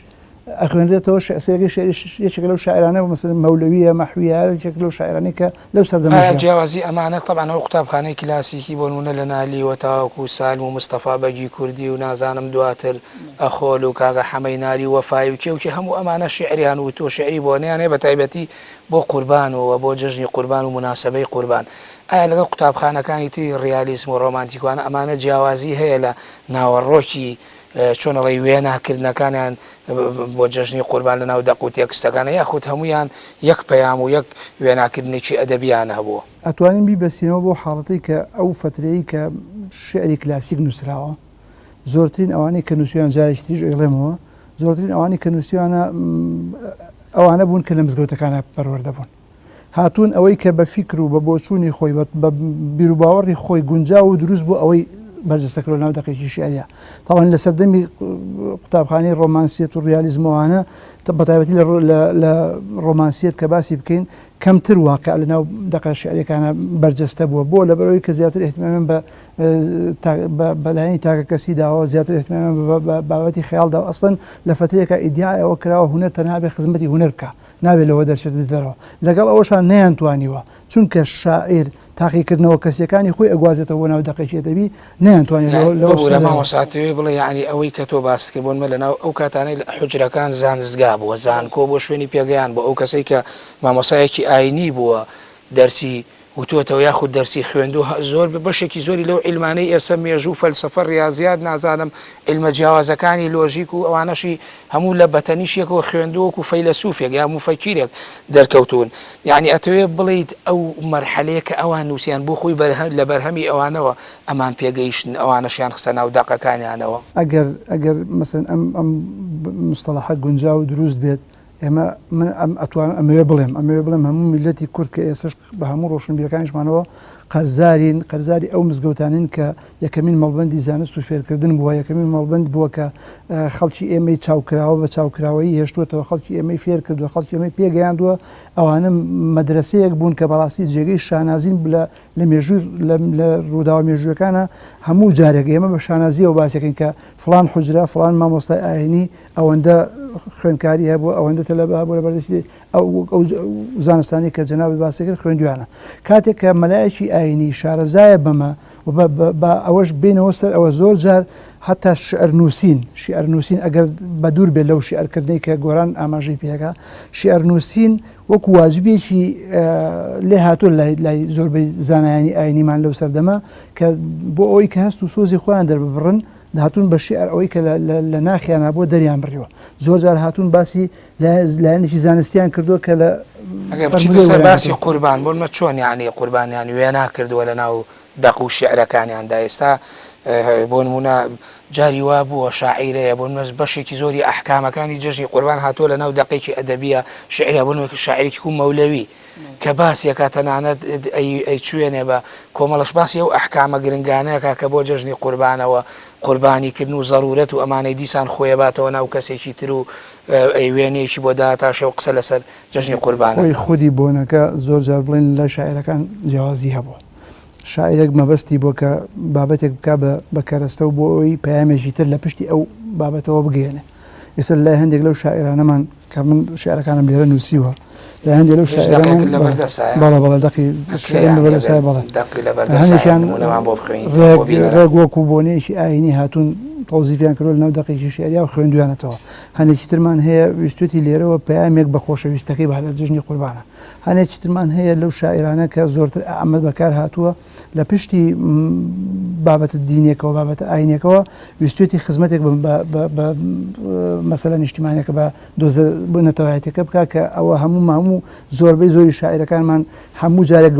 ئەخوێنرێتەوە شعسەکەی شعریش یەکێک لەو شاعرانە مەسەن مەولەویە مەحویە یەکێک لەو شاعرانەی کە لەو سەردەمە ئایا جیاوازی ئەمانە تەبعەن ئەو قوتابخانەی کلاسیکی بۆ نموونە لە نالیوە تاوەکو سالم و مستەفا بەگی کوردی و نازانم دواتر ئەخۆل و کاکە حەمەی نالی و وەفایی و کێ و کێ هەموو ئەمانە شیعریان وتووە شیعری بۆنەیان هەیە بەتایبەتی بۆ قوربان و بۆ جەژنی قوربان و موناسەبەی قوربان ئایا لەگەڵ قوتابخانەکانی تری ڕیالیزم و ڕۆمانتیک وانە ئەمانە جیاوازی هەیە لە ناوەڕۆکی چۆن ئەڵێی وێنا کردنەکانیان بۆ جەژنی قوربان لە ناو دەق و تێکستەکانە یاخود هەموویان یەک پەیام و یەک وێناکردنێکی ئەدەبییان هەبووە؟ ئەتوانین بیبەستینەوە بەو حاڵەتەی کە ئەو فەترەیەی کە شیعری کلاسیک نووسراوە زۆرترین ئەوانەی کە نووسیان جارێکی تریش ئەیڵێمەوە زۆرترین ئەوانەی کە نووسیانە ئەوانە بوون کە لە مزگەوتەکانە پەروەردە بوون. هاتوون ئەوەی کە بە فیکر و بە بۆچوونی خۆی بە بیروباوەڕی خۆی گونجاو و دروست بوو ئەوەی بەرجەستە کردوە لەناو دەقێکی شیعریا تاوان لە سەردەمی قوتابخانەی ڕۆمانسیەت و ڕیالیزمەوانە بەتایبەتی لە ڕۆمانسیەت کە باسی بکەین کەمتر واقع لە ناو دەقە شیعریەکانە بەرجەستە بووە بۆ لەبەرەوەی کە زیاتر اهتمامیان بە بەلایەنی تاکە کەسی داوە زیاتر اهتمامیان بە بابەتی خەیاڵدا ئەسڵەن لە فترێکە ئیدیعای ئەوە کراوە هونەر تەنها بێ خزمەتی هونەر بکە نابێت لەوە دەرچێتە دەرەوە، لەگەڵ ئەوەشا نەیانتوانیوە، چونکە شاعیر تاقیکردنەوە کەسییەکانی خۆی ئەگوازێتەوە بۆ ناو دەقێکی ئەدەبی، نەیانتوانیوە لەوە لەوە ببورە بچنە دەرەوە. مامۆستا ئەتەوێ بڵێی یەعنی ئەوەی کە تۆ باست کرد بۆ نمە لەناو ئەو کاتانەی حوجرەکان زانستگا بووە زانکۆ بووە شوێنی پێگەیان بووە ئەو کەسەی کە مامۆستایەکی ئاینی بووە دەرسی وتۆتەوە یاخود دەرسی خوێندوو زۆر بەشێکی زۆری لەو عیلمانەی ئێستا مێژوو فەلسەفە ڕیازیات نازانم عیلمە جیاوازەکانی لۆژیک و ئەوانەشی هەموو لە بەتەنیشێکەوە خوێندووە وەکو فەیلەسوفێک یا موفەکیرێک دەرکەوتوون یعنی ئەتەوێ بڵێیت ئەو مەرحەلەیە کە ئەوان نووسیان بۆ خۆی لە بەرهەمی ئەوانەوە ئەمان پێگەیشتن ئەوانەشیان خستە ناو دەقەکانیانەوە. ئەگەر ئەگەر مەسەلەن ئەم ئەم مستەڵەحە گونجاو و دروست بێت ئێمە من ئەم ئەتوانم ئەمەوێ بڵێم ئەمەوێ بڵێم هەموو میللەتی کورد کە ئێسش بە هەموو ڕۆشنبیرەکانیشمانەوە قەرزارین قەرزاری ئەو مزگەوتانین کە یەکەمین مەڵبەندی زانست و فێرکردن بووە یەکەمین مەڵبەند بووە کە خەڵکی ئێمەی چاوکراوە بە چاوکراوەیی هێشتووەتەوە خەڵکی ئێمەی فێر کردووە خەڵکی ئێمەی پێگەیاندووە ئەوانە مەدرەسەیەک بوون کە بەڕاستی جێگەی شانازین لە لە مێژووی لە ڕووداوە مێژوویەکانە هەموو جارێک ئێمە بە شانازیەوە باسەکەین کە فڵان حوجرە فڵان مامۆستای ئاینی ئەوەندە خوێندکاری هەبوو ئەوەندە تەلەبە هەبوو لە بەردەستی ئەو ئەو زانستانی کە جەنابت باسی کرد خوێندویانە کاتێک کە مەلایەکی ئاینی شارەزایە بەمە و بە ئەوەش بینەوە سەر ئەوە زۆر جار حتا شعر نووسین شعر نووسین ئەگەر بە دوور بێت لەو شعرکردنەی کە گۆران ئاماژەی پێەکە شعر نووسین وەکو واجبێکی لێ هاتووە لای لای زۆربەی زانایانی ئاینیمان لەو سەردەمە کە بۆ ئەوەی کە هەست و سۆزی خۆیان دەرببڕن هاتوون بە شیعر ئەوەی کە لە ناخیانا بووە دەریان بڕیوە. زۆر جار هاتوون باسی لایەنێکی زانستیان کردووە کە لە ئەگەر بچیتە فەرموودەی سەر وەریان باسی گرتووە. قوربان بۆ نمە چۆن یانی قوربانیان وێنا کردووە لە ناو دەق و شیعرەکانیاندا ئێستا بۆ نموونە جاری وا بووە شاعیرەیە بۆ نموونە بەشێکی زۆری ئەحکامەکانی جەژنی قوربان هاتووە لە ناو دەقێکی ئەدەبییە شیعریە بۆ نموونە شاعیرێکی وەکوو مەولەوی کە باسی ئەکا تەنانەت ئەیچوێنێ بە کۆمەڵەش باسی ئەو ئەحکامە گرنگانە ئەکا کە بۆ جەژنی قوربانەوە قوربانی کردن و زەرورەت و ئەمانەی دیسان خۆی ئەباتەوە ناو کەسێکی تر و وێنەیەکی بۆ داتاشێ و قسە لەسەر جەژنی قوربان خۆی ئەکا. خودی بۆنەکە زۆر جار بڵێن لای شاعیرەکان جیاوازی هەبووە. شاعیرێک مەبەستی بووە کە بابەتێک بکا بە کەرەستە و بۆ ئەوەی پەیامێکی تر لە پشتی ئەو بابەتەوە بگەیەنێ. ئێستا لە لای هەندێک لەو شاعیرانەمان کە من شیعرەکانم لێرە نووسیوە لە هەندێک لەو شاعیرانەمان بەڵێ بەڵێ دەقی شیعرم لەبەردەستایە بەڵێ هەندێکیان ڕێک وەکوو بۆنەیەکی ئایینی هاتوون تەوزیفیان کردووە لەناو دەقێکی شیعریا و خوێندویانەتەوە. هەندێکی ترمان هەیە ویستوویەتی لێرەوە پەیامێک بە خۆشەویستەکەی با لە جەژنی قوربانە. هەنێکی ترمان هەیە لەو شاعیرانە کە زۆرتر ئەمە بەکار هاتووە لە پشتی بابەتە دینێکەوە بابەتە ئاینێکەوە ویستێتی خزمەتێک بە مەسەلە نیشتیمانەکە بە دۆزە بۆ نەتەوایەتەکە بکە کە ئەوە هەموو ماموو زۆربەی زۆری شاعیرەکانمان هەموو جارێک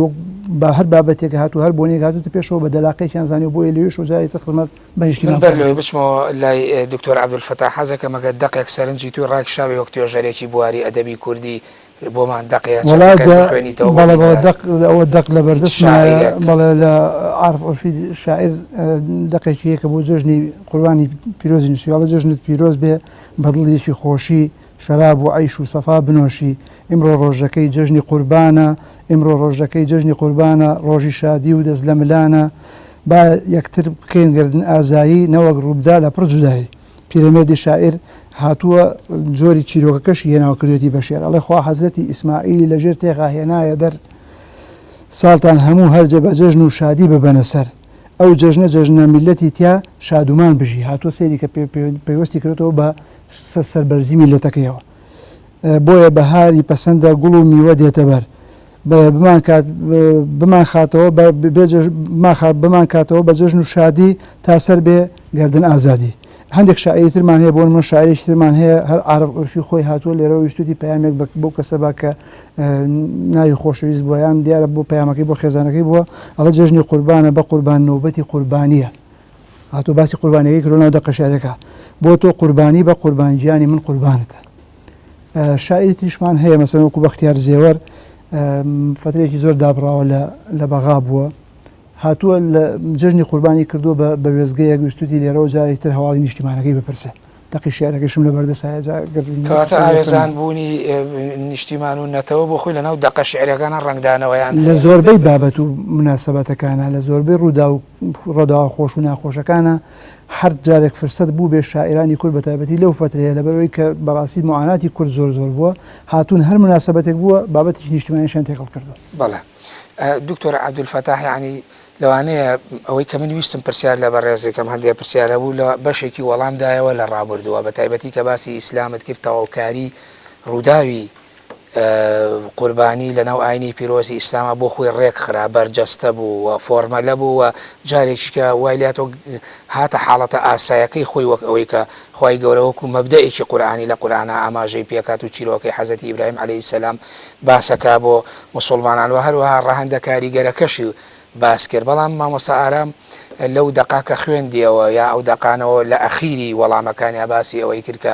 بە هەر بابەتێک هاتوو هەر بۆنێک هاتوتە پێشەوە بە دەلاقێکیان زانانی بۆیە لەوێش و جارێک تر خزمەت من بەر لەوەی بچمەوە لای دکتۆر عەبدولفەتاح حەزەکەم ئەگەر دەقێک سەرنجی توی ڕاکشابێ وەک توێژەرێکی بواری ئەدەبی کوردی بۆمان دەقێ یا چەند وەڵا دەقێک دە بخوێنیتەوە بۆ بەڵێ بەڵێ بینەران دەق ئەوە دەق هیچ لەبەردەستمایە شاعیرێک. بەڵێ لە عارف عورفی شاعیر دەقێکی هەیە کە بۆ جەژنی قوربانی پیرۆزی نووسیوە ئەڵێ جەژنت پیرۆز بێ بە دڵیەکی خۆشی شەراب و عەیش و سەفا بنۆشی ئیمڕۆ ڕۆژەکەی جەژنی قوربانە ئیمڕۆ ڕۆژەکەی جەژنی قوربانە ڕۆژی شادی و دەست لە ملانە با یەکتر بکەین گەردن ئازایی نەوەک ڕووبدا لە پڕ جودایی. پیرەمێردی شاعیر هاتووە جۆری چیرۆکەکەشی هێناوە کردوێتی بە شیعر ئەڵێ خوا حەزرەتی ئیسماعیلی لە ژێر تێغا هێنایە دەر ساڵتان هەموو هەرجە بە جەژن و شادی ببەنە سەر ئەو جەژنە جەژنە میللەتی تیا شادومان بژی هاتووە سەیری کە پەیوەستی کردوەوە بە سەربەرزی میللەتەکەیەوە بۆیە بەهاری پەسەندە گوڵ و میوە دێتە بەر بمانکات بمانخاتەوە بە بێ بمانکاتەوە بە جەژن و شادی تا سەر بێ گەردن ئازادی. هەندێک شاعیری ترمان هەیە بۆ نمونە شاعیرێکی ترمان هەیە هەر عارف عورفی خۆی هاتووە لێرەوە ویستویەتی پەیامێک بە بەو کەسە با کە ناوی خۆشەویست بووە یان دیارە بۆ پەیامەکەی بۆ خێزانەکەی بووە ئەڵێ جەژنی قوربانە بە قوربان نۆبەتی قوربانییە هاتووە باسی قوربانیەکەی کردووە ناو دەقە شیعرەکە بۆ تۆ قوربانی بە قوربان گیانی من قوربانتە شاعیری تریشمان هەیە مەسەلەن وەکو بەختیار زێوەر فترێکی زۆر دابڕاوە لە لە بەغا بووە هاتووە لە جەژنی قوربانی کردووە بە بە وێزگەیەک ویستوتی لێرەوە جارێکی تر هەواڵی نیشتیمانەکەی بپرسێ دەقی شیعرەکەشم لە بەردەستایە جا گەر کەواتە قسەی لێ بکەم. ئاوێزان بوونی نیشتیمان و نەتەوە بۆ خۆی لەناو دەقە شیعریەکانا ڕەنگدانەوەیان لە هەیە. زۆربەی بابەت و موناسەبەتەکانا، لە زۆربەی ڕووداو ڕۆداوە خۆش و ناخۆشەکانا هەر جارێک فرسەت بووبێ شاعیرانی کورد بەتایبەتی لەو فەترەیە لەبەرئەوەی کە بەڕاستی موعاناتی کورد زۆر زۆر بووە هاتوون هەر موناسەبەتێک بووە بابەتێکی نیشتیمانیشیان تێکەڵ کردووە. بەڵێ دکتۆر عەبدولفەتاح یەعنی لەوانەیە ئەوەی کە من ویستم پرسیار لە بەڕێز بکەم هەندێ پرسیار هەبوو لە بەشێکی وەڵام دایەوە لە ڕابردووە بە تایبەتی کە باسی ئیسلامت کرد تەواوکاری ڕووداوی قوربانی لەناو ئاینی پیرۆزی ئیسلاما بۆ خۆی ڕێک خرا، بەرجەستە بوو و فۆرمەلە بوو و جارێکیکە وای لێهاتوە هاتە حاڵەتە ئاسایەکەی خۆی وەک ئەوەی کە خوای گەورە وەکو مەبدەئێکی قورئانی لە قورئانا ئاماژەی پێکات و چیرۆکەی حەزرەتی ئیبراهیم علیە سلام باسەکا بۆ موسوڵمانان و هەروەها ڕەهەندە کاریگەرەکەشی باس کرد بەڵام مامۆستا ئارام لەو دەقە کە خوێندیەوە یا ئەو دەقانەوە لە ئەخیری وەڵامەکانیا باسی ئەوەی کرد کە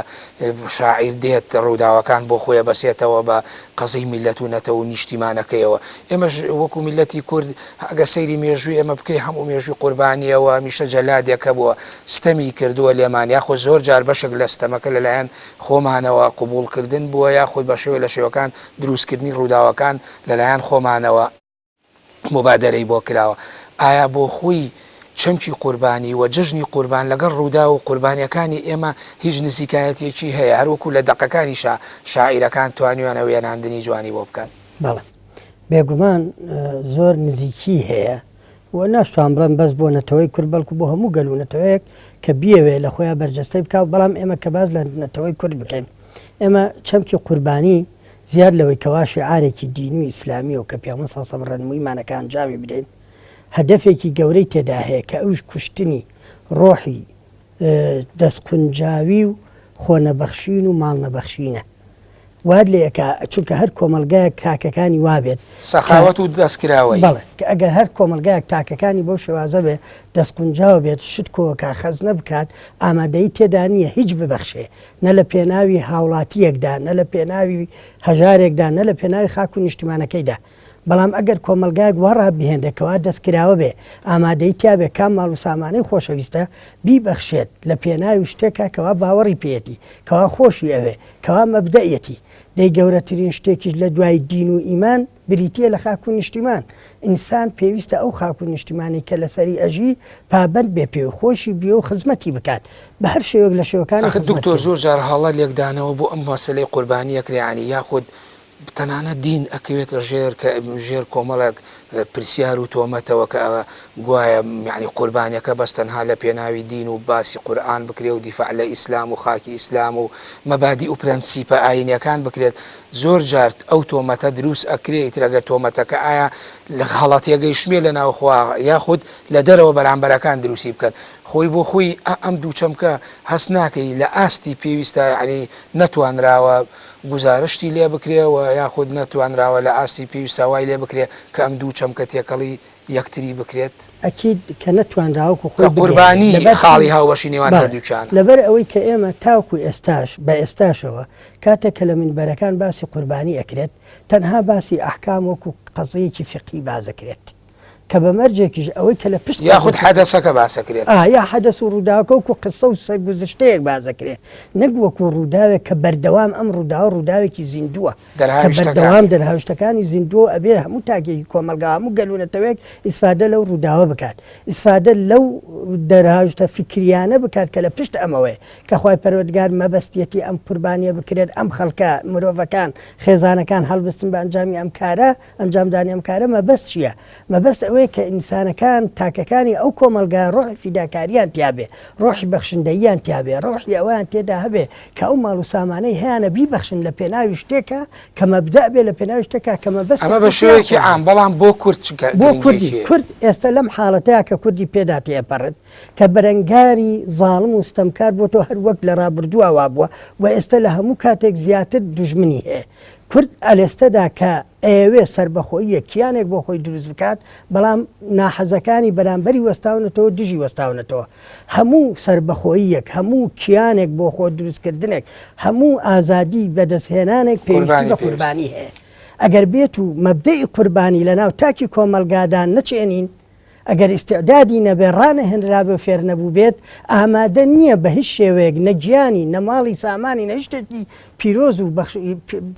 شاعیر دێت ڕووداوەکان بۆ خۆی ئەبەسێتەوە بە قەزیی میللەت و نەتەوە و نیشتیمانەکەیەوە ئێمەش وەکو میللەتی کورد ئەگە سەیری مێژووی ئێمە بکەی هەموو مێژووی قوربانیەوە هەمیشە جەلادێک هەبووە ستەمی کردووە لێمان یاخود زۆر جار بەشێک لە ستەمەکە لەلایەن خۆمانەوە قبوڵکردن بووە یاخود بە شێوە لە شێوەکان دروستکردنی ڕووداوەکان لەلایەن خۆمانەوە موبادەرەی بۆ کراوە، ئایا بۆ خۆی چەمکی قوربانی و جەژنی قوربان لەگەڵ ڕووداو و قوربانیەکانی ئێمە هیچ نزیکایەتیەکی هەیە، هەروەکو لە دەقەکانیشا شاعیرەکان توانیویانە وێناندنی جوانی بۆ بکەن؟ بەڵێ بێگومان زۆر نزیکی هەیە و ناشتوان بڵێم بەس بۆ نەتەوەی کورد بەڵکو بۆ هەموو گەل و نەتەوەیەک کە بیەوێ لە خۆیان بەرجەستەی بکا بەڵام ئێمە کە باس لە نەتەوەی کورد بکەین ئێمە چەمکی قوربانی زیاد لەوەی کەوا شیعارێکی دینی و ئیسلامیە و کە پێغەمبەر صلی اللە علیە و سلم ڕێنموویمان ئەکا ئەنجامی بدەین هەدەفێکی گەورەی تێدا هەیە کە ئەویش کوشتنی ڕۆحی دەستقونجاوی و خۆنەبەخشین و ماڵنەبەخشینە وات لێ ئەکا چونکە هەر کۆمەڵگایەک تاکەکانی وابێت سەخاوەت و دەستکراوەیی. بەڵێ کە ئەگەر هەر کۆمەڵگایەک تاکەکانی بەو شێوازە بێ دەستقونجاو بێت شت کۆکا خەزنە بکات ئامادەیی تێدا نییە هیچ ببەخشێ نە لە پێناوی هاوڵاتییەکدا، نە لە پێناوی هەژارێکدا، نە لە پێناوی خاک و نیشتیمانەکەیدا. بەڵام ئەگەر کۆمەڵگایەک وا ڕابهێنرێ کەوا دەستکراوە بێ، ئامادەیی تیا بێ کام ماڵ و سامانەی خۆشەویستە بیبەخشێت لە پێناوی شتێکا کەوا باوەڕی پێیەتی، کەوا خۆشی ئەوێ، کەوا مەبدەئیەتی. دەی گەورەترین شتێکیش لە دوای دین و ئیمان؟ بریتییە لە خاک و نیشتیمان. ئینسان پێویستە ئەو خاک و نیشتیمانەی کە لەسەری ئەژی پابەند بێ پێی و خۆشی بێ و خزمەتی بکات بە هەر شێوەیەک لە شێوەکانی ئاخر دکتۆر خزمەتکردن. زۆر جار هەڵە لێکدانەوە بۆ ئەم مەسەلەی قوربانی ئەکرێ یانی یاخود تەنانەت دین ئەکەوێتە ژێر کە ژێر کۆمەڵێک پرسیار و تۆمەتەوە کە گوایە یانی قوربانیەکە بەس تەنها لە پێناوی دین و باسی قورئان بکرێ و دیفاع لە ئیسلام و خاکی ئیسلام و مەبادی و پرەنسیپە ئاینیەکان بکرێت زۆر جار ئەو تۆمەتە دروست ئەکرێ ئیتر ئەگەر تۆمەتەکە ئایا لە هەڵە تێگەیشتبێ لە ناوخۆ یاخود لە دەرەوە بەرامبەرەکان دروستی بکەن خۆی بۆ خۆی ئەم دوو چەمکە هەست ناکەی لە ئاستی پێویستا یانی نەتوانراوە گوزارشتی لێ بکرێ و یاخود نەتوانراوە لە ئاستی پێویستا وای لێ بکرێ کە ئەم دوو چەمکە تێکەڵی یەکتری بکرێت؟ ئەکید کە نەتوانرا وەکو کە خۆی بگەیەنرێت. قوربانی لەبەر چی؟ خاڵی هاوبەشی نێوان بەڵێ. هەردووکیانە. لەبەر ئەوەی کە ئێمە تاوەکو ئێستاش، بە ئێستاشەوە، کاتێک کە لە مینبەرەکان باسی قوربانی ئەکرێت، تەنها باسی ئەحکام وەکو قەزیەیەکی فیقهی باس ئەکرێت. کە بە مەرجێکیش ئەوەی کە لە پشت یاخود قەزیەکە. حەدەسەکە باس ئەکرێت. ئا، یا حەدەس و ڕووداوەکە وەکو قسە و سەرگوزشتەیەک باس ئەکرێت، نەک وەکو ڕووداوێک کە بەردەوام ئەم ڕووداوە ڕووداوێکی زیندووە. کە بەردەوام دەرهاویشتەکانی زیندووە و ئەبێ هەموو تاکێکی کۆمەڵگا هەموو گەل و نەتەوەیەک ئیسفادە لەو ڕووداوە بکات ئیسفادە لەو دەرهاویشتە فیکریانە بکات کە لە پشت ئەمەوەیە کە خوای پەروەردگار مەبەستیەتی ئەم قوربانیە بکرێت ئەم خەڵکە مرۆڤەکان خێزانەکان هەڵبستن بە ئەنجامی ئەم کارە ئەنجامدانی ئەم کارە مەبەست چییە؟ مەبەست ئەوەیە کە ئینسانەکان، تاکەکانی ئەو کۆمەڵگایە ڕۆحی فیداکارییان تیا بێ، ڕۆحی بەخشندەییان تیا بێ، ڕۆحی ئەوەیان تێدا هەبێ کە ئەو ماڵ و سامانەی هەیانە بیبەخشن لە پێناوی شتێکا کە مەبدەء بێ، لە پێناوی شتێکا کە مەبەستێک ئەمە بە بێ پێیان شێوەیەکی خۆش عام، بێ. بەڵام بۆ کورد چ بۆ گرنگییەکی کوردی، هەیە؟ کورد ئێستە لەم حاڵەتەیا کە کوردی پێدا تێئەپەڕێت، کە بەرەنگاری زاڵم و ستەمکار بۆتەوە هەر وەک لە ڕابردووا وابووە و ئێستە لە هەموو کاتێک زیاتر دوژمنی هەیە. کورد ئەلێستەدا کە ئەیەوێ سەربەخۆییەک، کیانێک بۆ خۆی دروست بکات، بەڵام ناحەزەکانی بەرامبەری وەستاونەتەوە، دژی وەستاونەتەوە. هەموو سەربەخۆییەک، هەموو کیانێک بۆ خۆ دروستکردنێک، هەموو ئازادی بەدەستهێنانێک پێویستی قوربانی بە پێویستە. قوربانی هەیە. ئەگەر بێت و مەبدەئی قوربانی لەناو تاکی کۆمەڵگادا نەچێنین، ئەگەر ئیستعدادی نەبێ، ڕانەهێنرابێ و فێرنەبووبێت، ئامادە نییە بە هیچ شێوەیەک نە گیانی، نە ماڵی سامانی، نە هیچ شتێکی پیرۆز و بەخش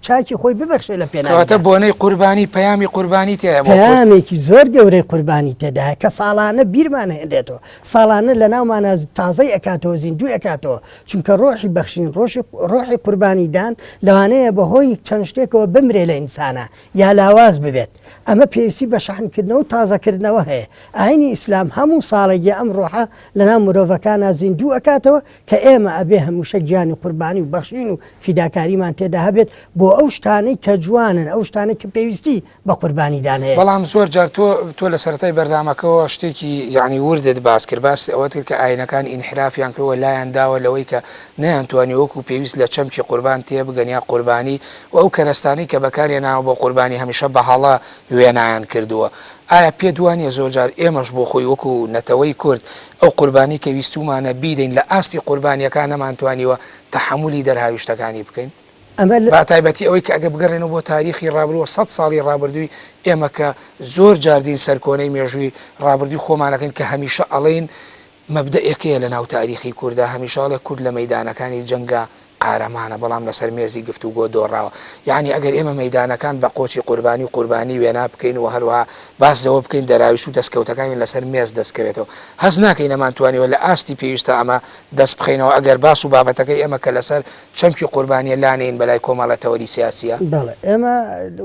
چاکی خۆی ببەخشێ لە کەواتە پێناویدا. بۆنەی قوربانی پەیامی قوربانی تیایە بۆ کورد. پەیامێکی زۆر گەورەی قوربانی تێدایە کە ساڵانە بیرمان ئەهێنرێتەوە، ساڵانە لە ناومانا تازەی ئەکاتەوە، زیندووی ئەکاتەوە، چونکە ڕۆحی بەخشین، ڕۆشی ڕۆحی قوربانیدان لەوانەیە بە هۆی چەند شتێکەوە بمرێ لە ئینسانا یا لاواز ببێت. ئەمە پێویستی بە شەحنکردنەوە و تازەکردنەوە هەیە. ئاینی ئیسلام هەموو ساڵێک یا ئەم ڕۆحە لەناو مرۆڤەکانا زیندوو ئەکاتەوە کە ئێمە ئەبێ هەمووشە گیانی قوربانی و بەخشین و فیداکاریمان تێدا هەبێت بۆ ئەو شتانەی کە جوانن، ئەو شتانەی کە پێویستی بە قوربانیدان هەیە. بەڵام زۆر جار تۆ تۆ لە سەرەتای بەرنامەکەوە شتێکی یەعنی وردت باس کرد، باست ئەوەت کرد کە ئاینەکان ئینحرافیان کردووە لایان داوە لەوەی کە نەیانتوانیوە وەکو پێویست لە چەمکی قوربان تێبگەن یا قوربانی و ئەو کەرەستانەی کە بەکارهێناوە بۆ قوربانی هەمیشە بە هەڵە وێنایان کردووە. ئایا پێت وانیە زۆر جار ئێمەش بۆ خۆی وەکو نەتەوەی کورد ئەو قوربانی کە ویستوومانە بیدەین لە ئاستی قوربانیەکان نەمانتوانیوە تەحەمولی دەرهاویشتەکانی بکەین؟ ئەمە لە. بە تایبەتی ئەوەی کە ئەگەر بگەڕێنەوە بۆ تاریخی ڕابردوو و سەد ساڵی ڕابردووی ئێمە کە زۆر جار دین سەرکۆنەی مێژووی ڕابردووی خۆمان ئەکەین کە هەمیشە ئەڵێین مەبدەئێک هەیە لە ناو تاریخی کوردا هەمیشە ئەڵێ کورد لە مەیدانەکانی جەنگا قارەمانە بەڵام لەسەر مێزی گفتوگۆ دۆڕاوە یەعنی ئەگەر ئێمە مەیدانەکان بە قۆچی قوربانی و قوربانی وێنا بکەین و هەروەها باس لەوە بکەین دەراویش و دەستکەوتەکانیان لەسەر مێز دەستکەوێتەوە هەست ناکەین نەمانتوانیوە لە ئاستی پێویستا ئەمە دەست بخەینەوە ئەگەر باس و بابەتەکەی ئێمە کە لەسەر چەمکی قوربانیە لانێین بەلای کۆمەڵە تەوەری سیاسیە؟ بەڵێ ئێمە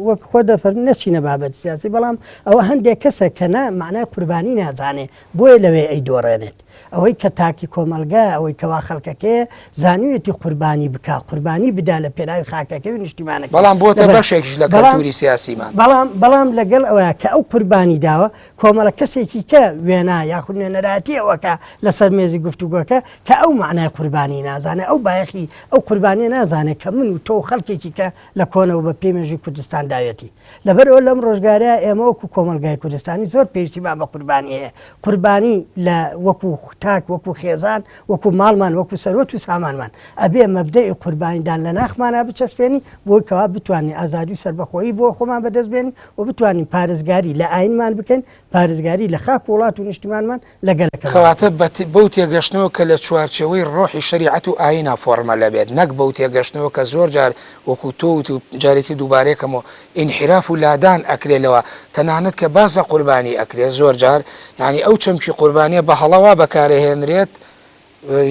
وەک خۆت دەفەرمووی نەچینە بابەتی سیاسی بەڵام ئەوە هەندێک کەسە کە نا مەعنای قوربانی نازانێ بۆیە لەوێ ئەیدۆڕێنێت. ئەوەی کە تاکی کۆمەڵگایە، ئەوەی کەوا خەڵکەکەیە، زانیویەتی قوربانی بکا، قوربانی بدا لە پێناوی خاکەکەی و نیشتیمانەکەی. بەڵام بۆتە لەبەر بەشێکیش لە بەڵام کەلتوری سیاسیمان. بەڵام بەڵام لەگەڵ ئەوەیا کە ئەو قوربانی داوە، کۆمەڵە کەسێکی کە وێنا یاخود نوێنەرایەتی ئەو ئەکا لەسەر مێزی گفتوگۆکە، کە ئەو مەعنای قوربانی نازانێ، ئەو بایەخی ئەو قوربانیە نازانێ کە من و تۆ و خەڵکێکی کە لە کۆنەوە بە پێی مێژووی کوردستان داویەتی. لەبەرئەوە لەم ڕۆژگارەیا ئێمە وەکو کۆمەڵگای کوردستانی زۆر پێویستیمان بە قوربانی هەیە، قوربانی لە وەکو تاک، وەکو خێزان، وەکو ماڵمان، وەکو سەروەت و سامانمان. ئەبێ مەبدەئی قوربانیدان لە ناخمانا بچەسپێنین بۆی کەوا بتوانین ئازادی و سەربەخۆیی بۆ خۆمان بەدەست بێنین و بتوانین پارێزگاری لە ئایینمان بکەین، پارێزگاری لە خاک و وڵات و نیشتیمانمان، لە گەلەکەمان. کەواتە بەو تێگەشتنەوە کە لە چوارچێوەی ڕۆحی شەریعەت و ئایینا فۆڕمەلە بێت، نەک بەو تێگەشتنەوە کە زۆر جار وەکو تۆ وت و جارێکی دووبارەی کەمەوە ئینحیراف و لادان ئەکرێ لەوە، تەنانەت کە باس لە قوربانی ئەکرێ زۆر جار یانی ئەو چەمکی قوربانیە بە هەڵە وا بەکارئەهێنرێت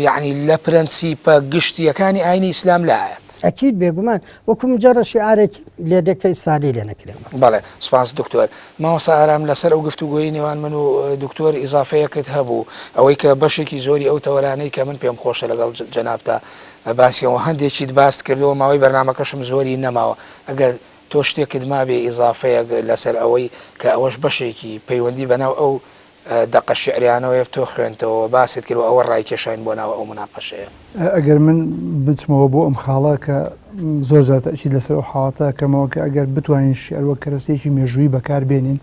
یەعنی لە پرەنسیپە گشتییەکانی ئاینی ئیسلام لایەت. ئەکید بێگومان وەکو مجەڕەد شیعارێک لێ دێ کە ئیستفادەی لێ نەکرێ. بەڵێ سوپاس دکتۆر. مامۆستا ئارام لەسەر ئەو گفتوگۆیەی نێوان من و دکتۆر ئیزافەیەکت هەبوو ئەوەی کە بەشێکی زۆری ئەو تەوەرانەی کە من پێم خۆشە لەگەڵ جەنابتا باسی کەم و هەندێکیت باست کردەوە ماوەی بەرنامەکەشم زۆری نەماوە ئەگەر تۆ شتێکت مابێ ئیزافەیەک لەسەر ئەوەی کە ئەوەش بەشێکی پەیوەندی بەناو ئەو دەقە شیعریانەوەیە تۆ خوێندتەوە و باست کرد و ئەوە ڕایکێشاین بۆ ناو ئەو موناقەشەیە. ئەگەر من بچمەوە بۆ ئەم خاڵە کە زۆر جار تەئکید لەسەر ئەو حاڵەتە ئەکەمەوە کە ئەگەر بتوانین شیعر وەک کەرەستەیەکی مێژوویی بەکار بێنین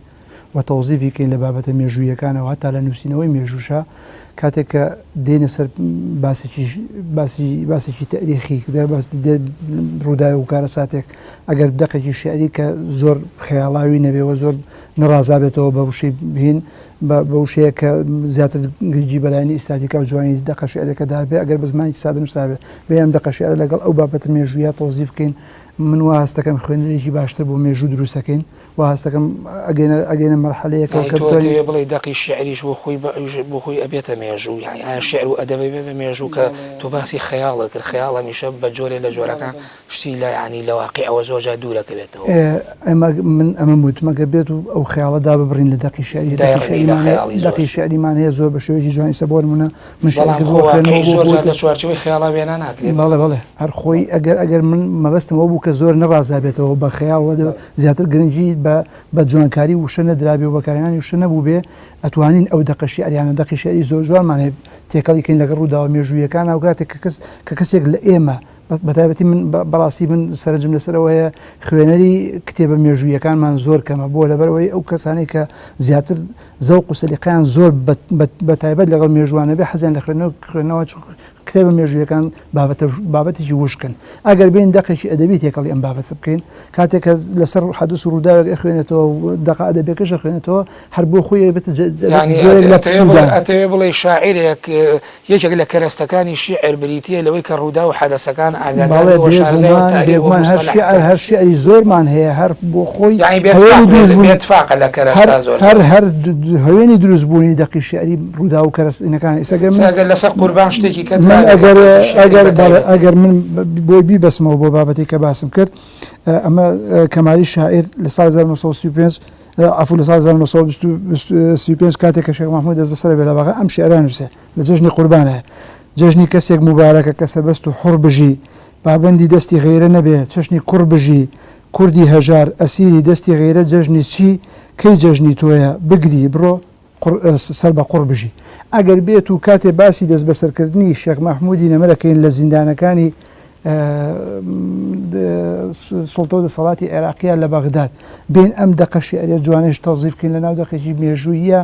و تەوزیفی کەین لە بابەتە مێژووییەکانەوە هەتا لە نووسینەوەی مێژووشا کاتێک کە دێینە سەر باسێکی باسی باسێکی تەئریخی باس ڕووداوێک و کارەساتێک ئەگەر دەقێکی شیعری کە زۆر خەیاڵاوی نەبێ و زۆر نەڕازابێتەوە بە وشەی هین بە وشەیەک کە زیاتر گرنگی بە لایەنی ئیستاتیکا و جوانی دەقە شیعرەکە دابێ ئەگەر بە زمانێکی سادە نووسرابێ بێ ئەم دەقە شیعرە لەگەڵ ئەو بابەتە مێژوویە تەوزیف بکەین من وا هەست دەکەم خوێنەرێکی باشتر بۆ مێژوو دروست دەکەین وا هەست دەکەم ئەگەینە ئەگەینە مەرحەلەیەکەوە کە تۆ ئەتەوێ بڵێی دەقی شیعریش بۆ خۆی بە ئەویش بۆ خۆی ئەبێتە مێژوو یانی ئایا شیعر و ئەدەب ئەبێ بە مێژوو کە تۆ باسی خەیاڵت کرد خەیاڵ هەمیشە بە جۆرێ لە جۆرەکان شتی لە یانی لە واقیعەوە زۆر جار دوور ئەکەوێتەوە. ئێمە من ئەمەم وت مەگەر بێت و ئەو خەیاڵە داببڕین لە دەقی شیعری دەقی دایڕنی لە شیعریمان هەیە خەیاڵی زۆر. دەقی شیعریمان هەیە زۆر بە شێوەیەکی جوان ئیستا بۆ نموونە من بەڵام شیعرێکت خۆ بۆ خوێندمەوە واقیعی بۆ زۆر بۆ جار لە چوارچێوەی خەیاڵا وێنا ناکرێت. بەڵێ بەڵێ هەر خۆی ئەگەر ئەگەر من مەبەستم ئەوە بوو کە زۆر نەڕازابێتەوە بە خەیاڵ وە زیاتر گرنگی بە بە جوانکاری وشە نەدرابێ و بەکارهێنانی وشە نەبووبێ ئەتوانین ئەو دەقە شیعریانە دەقی شیعری زۆر جوانمان هەیە تێکەڵی کەین لەگەڵ ڕووداوە مێژوویەکانا و کاتێک کە کەس کە کەسێک لە ئێمە بەتایبەتی من بەڕاستی من سەرنجم لەسەر ئەوە هەیە خوێنەری کتێبە مێژوویەکانمان زۆر کەمە بۆ لەبەرئەوەی ئەو کەسانەی کە زیاتر زەوق و سەلیقەیان زۆر بەتایبەت لەگەڵ مێژووانە بێ حەزیان لە خوێندنەوە خوێندنەوە کتێبە مێژوویەکان بابەتە بابەتێکی وشکن ئەگەر بین دەقێکی ئەدەبی تێکەڵی ئەم بابەتە بکەین کاتێک کە لەسەر حەدس و ڕووداوێک ئەخوێنێتەوە و دەقە ئەدەبیەکەش ئەخوێنێتەوە هەر بۆ خۆی ئەبێتە جۆرێک لە پشوودان. ئەتەوێ بڵێی شاعیرێک یەکێک لە کەرەستەکانی شیعر بریتییە لەوەی کە ڕووداو و حەدەسەکان ئاگادار بەڵێ بێ و شارەزای و بێگومان تاریخ و بێگومان هەر موستەلەح شیعر بکات. هەر شیعری زۆرمان هەیە هەر بۆ خۆی یانی هەوێنی بێتفاق دروست بوونی بێتفاقە لە هەر کەرەستە زۆر هەر جار. هەر هەوێنی دروست بوونی دەقی شیعری ڕووداو و کەرەستەکان ئیستا گەر ئێستا من ئەگەر لەسەر قوربان شتێکی کەت من مابێ لە ئەگەر دەقی شیعری ئەگەر بە بەڵێ تایبەتی. ئەگەر من بۆی بیبەستمەوە بۆ بابەتێک کە باسم کرد ئەمە کەمالی شاعیر لە ساڵی 1935 عەفو لە ساڵی 1935 کاتێک کە شێخ مەحموود دەستبەسەر ئەبێ لە بەغا ئەم شیعرە ئەنووسێ لە جەژنی قوربانایە جەژنی کەسێک موبارەکە کە سەربەست و حوڕ بژی پابەندی دەستی غەیرە نەبێ چەشنی کوڕ بژی کوردی هەژار ئەسیری دەستی غەیرە جەژنی چی کەی جەژنی تۆیە بگری بڕۆ قوڕ سەر بە قوڕ بژی. ئەگەر بێت و کاتێ باسی دەستبەسەرکردنی شێخ مەحموودی نەمر ئەکەین لە زیندانەکانی سوڵتە و دەسەڵاتی عێراقییە لە بەغداد، بێین ئەم دەقە شیعریە جوانەیش تەوزیف بکەین لە ناو دەقێکی مێژووییە،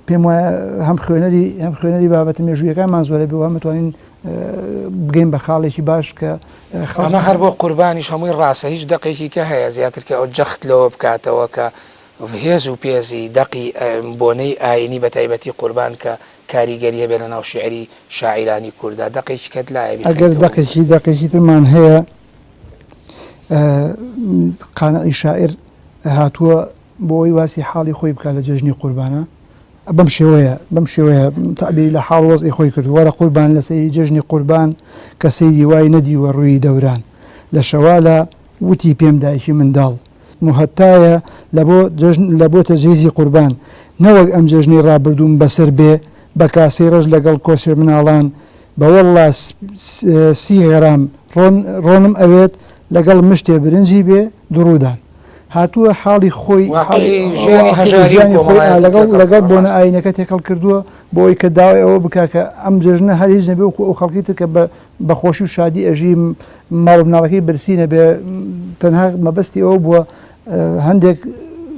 پێم وایە هەم خوێنەری هەم خوێنەری بابەتە مێژوویەکانمان زۆرە بێ و هەم ئەتوانین بگەین بە خاڵێکی باش کە خەڵک. ئەمە هەر بۆ قوربانیش هەمووی ڕاستە، هیچ دەقێکی کە هەیە زیاتر کە ئەو جەخت لەوە بکاتەوە کە هێز و پێزی دەقی بۆنەی ئایینی بە تایبەتی قوربان کە کاریگەری هەبێ لە ناو شیعری شاعیرانی کورددا دەقێکی کەت لایە ئەگەر بیخەیتەوە؟ دەقێکی دەقێکی ترمان هەیە قانعی شاعیر هاتووە بۆ ئەوەی باسی حاڵی خۆی بکات لە جەژنی قوربانە بەم شێوەیە بەم شێوەیە تەعبیری لە حاڵ وەزعی خۆی کردووە وەرە قوربان لە سەیری جەژنی قوربان کە سەیری وای نەدیوە ڕووی دەوران لە شەوالە وتی پێم دایکی منداڵ موهەتایە لە بۆ جەژن لە بۆ تەجهیزی قوربان نەوەک ئەم جەژنەی ڕابردووم بەسەر بێ بە کاسەی ڕەش لەگەڵ کۆسێ مناڵان بە وەڵڵا سی غەرام ڕۆن ڕۆنم ئەوێت لەگەڵ مشتێ برنجی بێ دڕوودان هاتووە حاڵی خۆی واقعی ژیانی هەژاری و ژیانی خۆی کۆمەڵایەتی لەگەڵ تێکەڵ لەگەڵ کردووە بۆنە ڕاستە. ئایینەکە تێکەڵ کردووە بۆ ئەوەی کە داوای ئەوە بکا کە ئەم جەژنە هەر هیچ نەبێ وەکوو ئەو خەڵکی تر کە بە بە خۆشی و شادی ئەژی ماڵ و مناڵەکەی برسی نەبێ تەنها مەبەستی ئەوە بووە هەندێک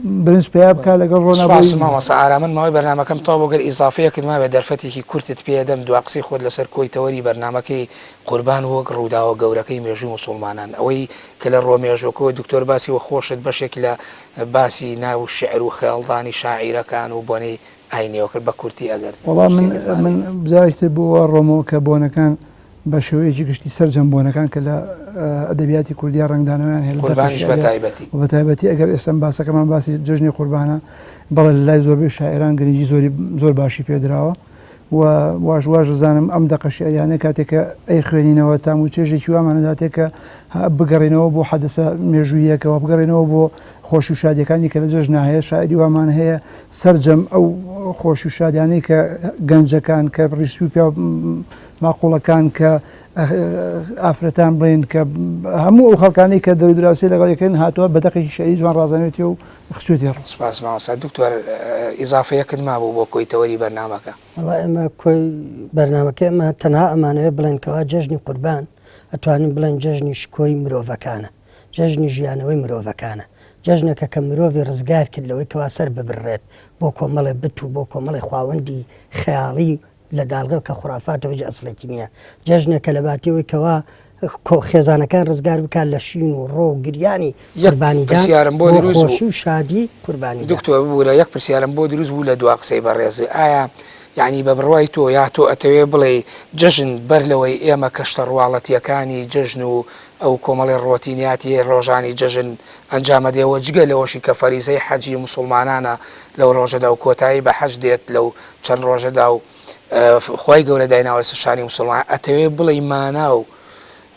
برنج پیا بکا لەگەڵ ڕۆنا سوپاس مامۆستا ئارام من ماوەی بەرنامەکەم تەواو بوو گەر ئیزافەیەکت مابێت دەرفەتێکی کورتت پێ ئەدەم دوا قسەی خۆت لەسەر کۆی تەوەری بەرنامەکەی قوربان وەک ڕووداوە گەورەکەی مێژووی موسوڵمانان ئەوەی کە لە ڕووە مێژووەکەوە دکتۆر باسی وە خۆشت بەشێک لە باسی ناو شیعر و خەیاڵدانی شاعیرەکان و بۆنەی ئاینیەوە کرد بە کورتی ئەگەر وەڵا من شتێکت مابێت. من جارێکی تر بۆ وا ڕۆمەوە کە بۆنەکان بە شێوەیەکی گشتی سەرجەم بۆنەکان کە لە ئەدەبیاتی کوردیا ڕەنگدانەوەیان هەیە لە دەقی قوربانیش بە شیعریا تایبەتی. و بە تایبەتی ئەگەر ئێستا باسەکەمان باسی جەژنی قوربانە بەڵێ لە لای زۆربەی شاعیران گرنگی زۆری زۆر باشی پێ دراوە و واش واش دەزانم ئەم دەقە شیعریانە کاتێک کە ئەیخوێنینەوە تام و چێژێکی وامان ئەداتێ کە بگەڕێینەوە بۆ حەدەسە مێژووییەکە و بگەڕێینەوە بۆ خۆشی و شادیەکانی کە لە جەژنا هەیە شاعیری وامان هەیە سەرجەم ئەو خۆشی و شادیانەی کە گەنجەکان کە ڕیشسپی و پیاو ماقوڵەکان کە ئافرەتان بڵێن کە هەموو ئەو خەڵکانەی کە دەرودراوسێ لەگەڵ یەکن هاتووە بە دەقێکی شیعری جوان ڕازاوێتی و خستوێتی ڕوو. سوپاس مامۆستا دکتۆر ئیزافەیەکت مابوو بۆ کۆی تەوەری بەرنامەکە؟ وەڵا ئێمە کۆی بەرنامەکەی ئێمە تەنها ئەمانەوێت بڵێن کەوا جەژنی قوربان ئەتوانین بڵێن جەژنی شکۆی مرۆڤەکانە جەژنی ژیانەوەی مرۆڤەکانە جەژنێکە کە مرۆڤی ڕزگار کرد لەوەی کەوا سەر ببڕێت بۆ کۆمەڵێ بت و بۆ کۆمەڵی خواوەندی خەیاڵی لە داڵغە کە خورافاتە هیچ ئەسڵێکی نییە جەژنێکە لە باتی ئەوەی کەوا خێزانەکان ڕزگار بکات لە شین و ڕۆ و گریانی یەک قوربانیدان پرسیارم بۆ بۆ دروست بوو خۆشی و شادی قوربانیدان. دکتۆر ببورە یەک پرسیارم بۆ دروست بوو لە دوا قسەی بەڕێزت ئایا یەعنی بە بڕوای تۆ یا تۆ ئەتەوێ بڵێی جەژن بەر لەوەی ئێمە کە شتە ڕواڵەتیەکانی جەژن و ئەو کۆمەڵی ڕۆتینیاتی ڕۆژانی جەژن ئەنجامەدێ وە جگە لەوەشی کە فەریزەی حەجی موسوڵمانانە لەو ڕۆژەدا و کۆتایی بە حەج دێت لەو چەند ڕۆژەدا و خوای گەورە دایناوە لەسەر شانی موسوڵمان ئەتەوێ بڵێی مانا و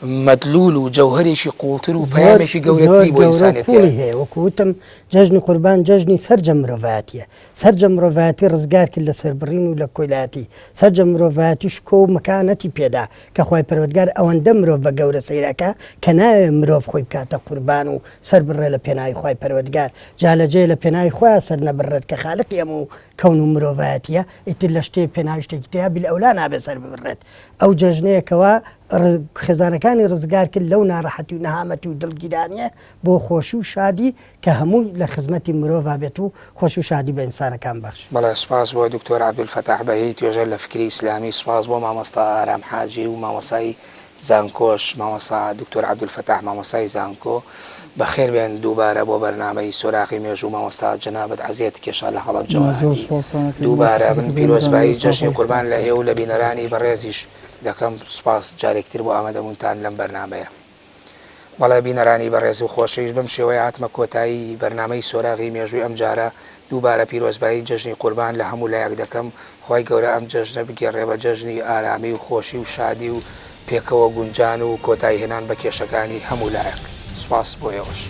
مەدلول و جەوهەرێکی قوڵتر و زۆر پەیامێکی زۆر گەورەتری بۆ گەورە و ئینسانیەت قوڵی تیایە. هەیە وەکو وتم جەژنی قوربان جەژنی سەرجەم مرۆڤایەتیە سەرجەم مرۆڤایەتی ڕزگار کرد لە سەربڕین و لە کۆیلایەتی سەرجەم مرۆڤایەتی شکۆ و مەکانەتی پێدا کە خوای پەروەردگار ئەوەندە مرۆڤ بە گەورە سەیر ئەکا کە نایەوێ مرۆڤ خۆی بکاتە قوربان و سەر بڕێ لە پێناوی خوای پەروەردگار جا لە جێ لە پێناوی خۆیا سەر نەبڕێت کە خالقی هەموو کەون و مرۆڤایەتیە ئیتر لە شتێ پێناوی شتێکی تریا بیلئەولا نابێ سەر ببڕێت ئەو جەژنەیە کەوا خێزانەکانی ڕزگار کرد لەو ناڕەحەتی و نەهامەتی و دڵگیرانیە بۆ خۆشی و شادی کە هەمووی لە خزمەتی مرۆڤا بێت و خۆشی و شادی بە ئینسانەکان بەخشێ. بەڵێ سوپاس بۆ دکتۆر عەبدولفەتاح بەهی توێژەر لە فکری ئیسلامی سوپاس بۆ مامۆستا ئارام حاجی و مامۆستای زانکۆش مامۆستا دکتۆر عەبدولفەتاح مامۆستای زانکۆ بەخێر بێن دووبارە بۆ بەرنامەی سۆراخی مێژوو مامۆستا جەنابت عەزێت کێشا لە هەڵەبجەوە زۆر هاتی سوپاستان ئەکەین بۆ دووبارە من فەرسەتەکە بێنتان پیرۆزبایی دەستان جەژنی خۆش قوربان لە ئێوە و لە بینەرانی بەڕێزیش دەکەم سوپاس جارێکی تر بۆ ئامادەبوونتان لەم بەرنامەیە. بەڵێ بینەرانی بەڕێز و خۆشەویست بەم شێوەیە هاتمە کۆتایی بەرنامەی سۆراغی مێژووی ئەمجارە، دووبارە پیرۆزبایی جەژنی قوربان لە هەموو لایەک دەکەم، خوای گەورە ئەم جەژنە بگێڕێ بە جەژنی ئارامی و خۆشی و شادی و پێکەوە گونجان و کۆتایی هێنان بە کێشەکانی هەموو لایەک. سوپاس بۆ ئێوەش.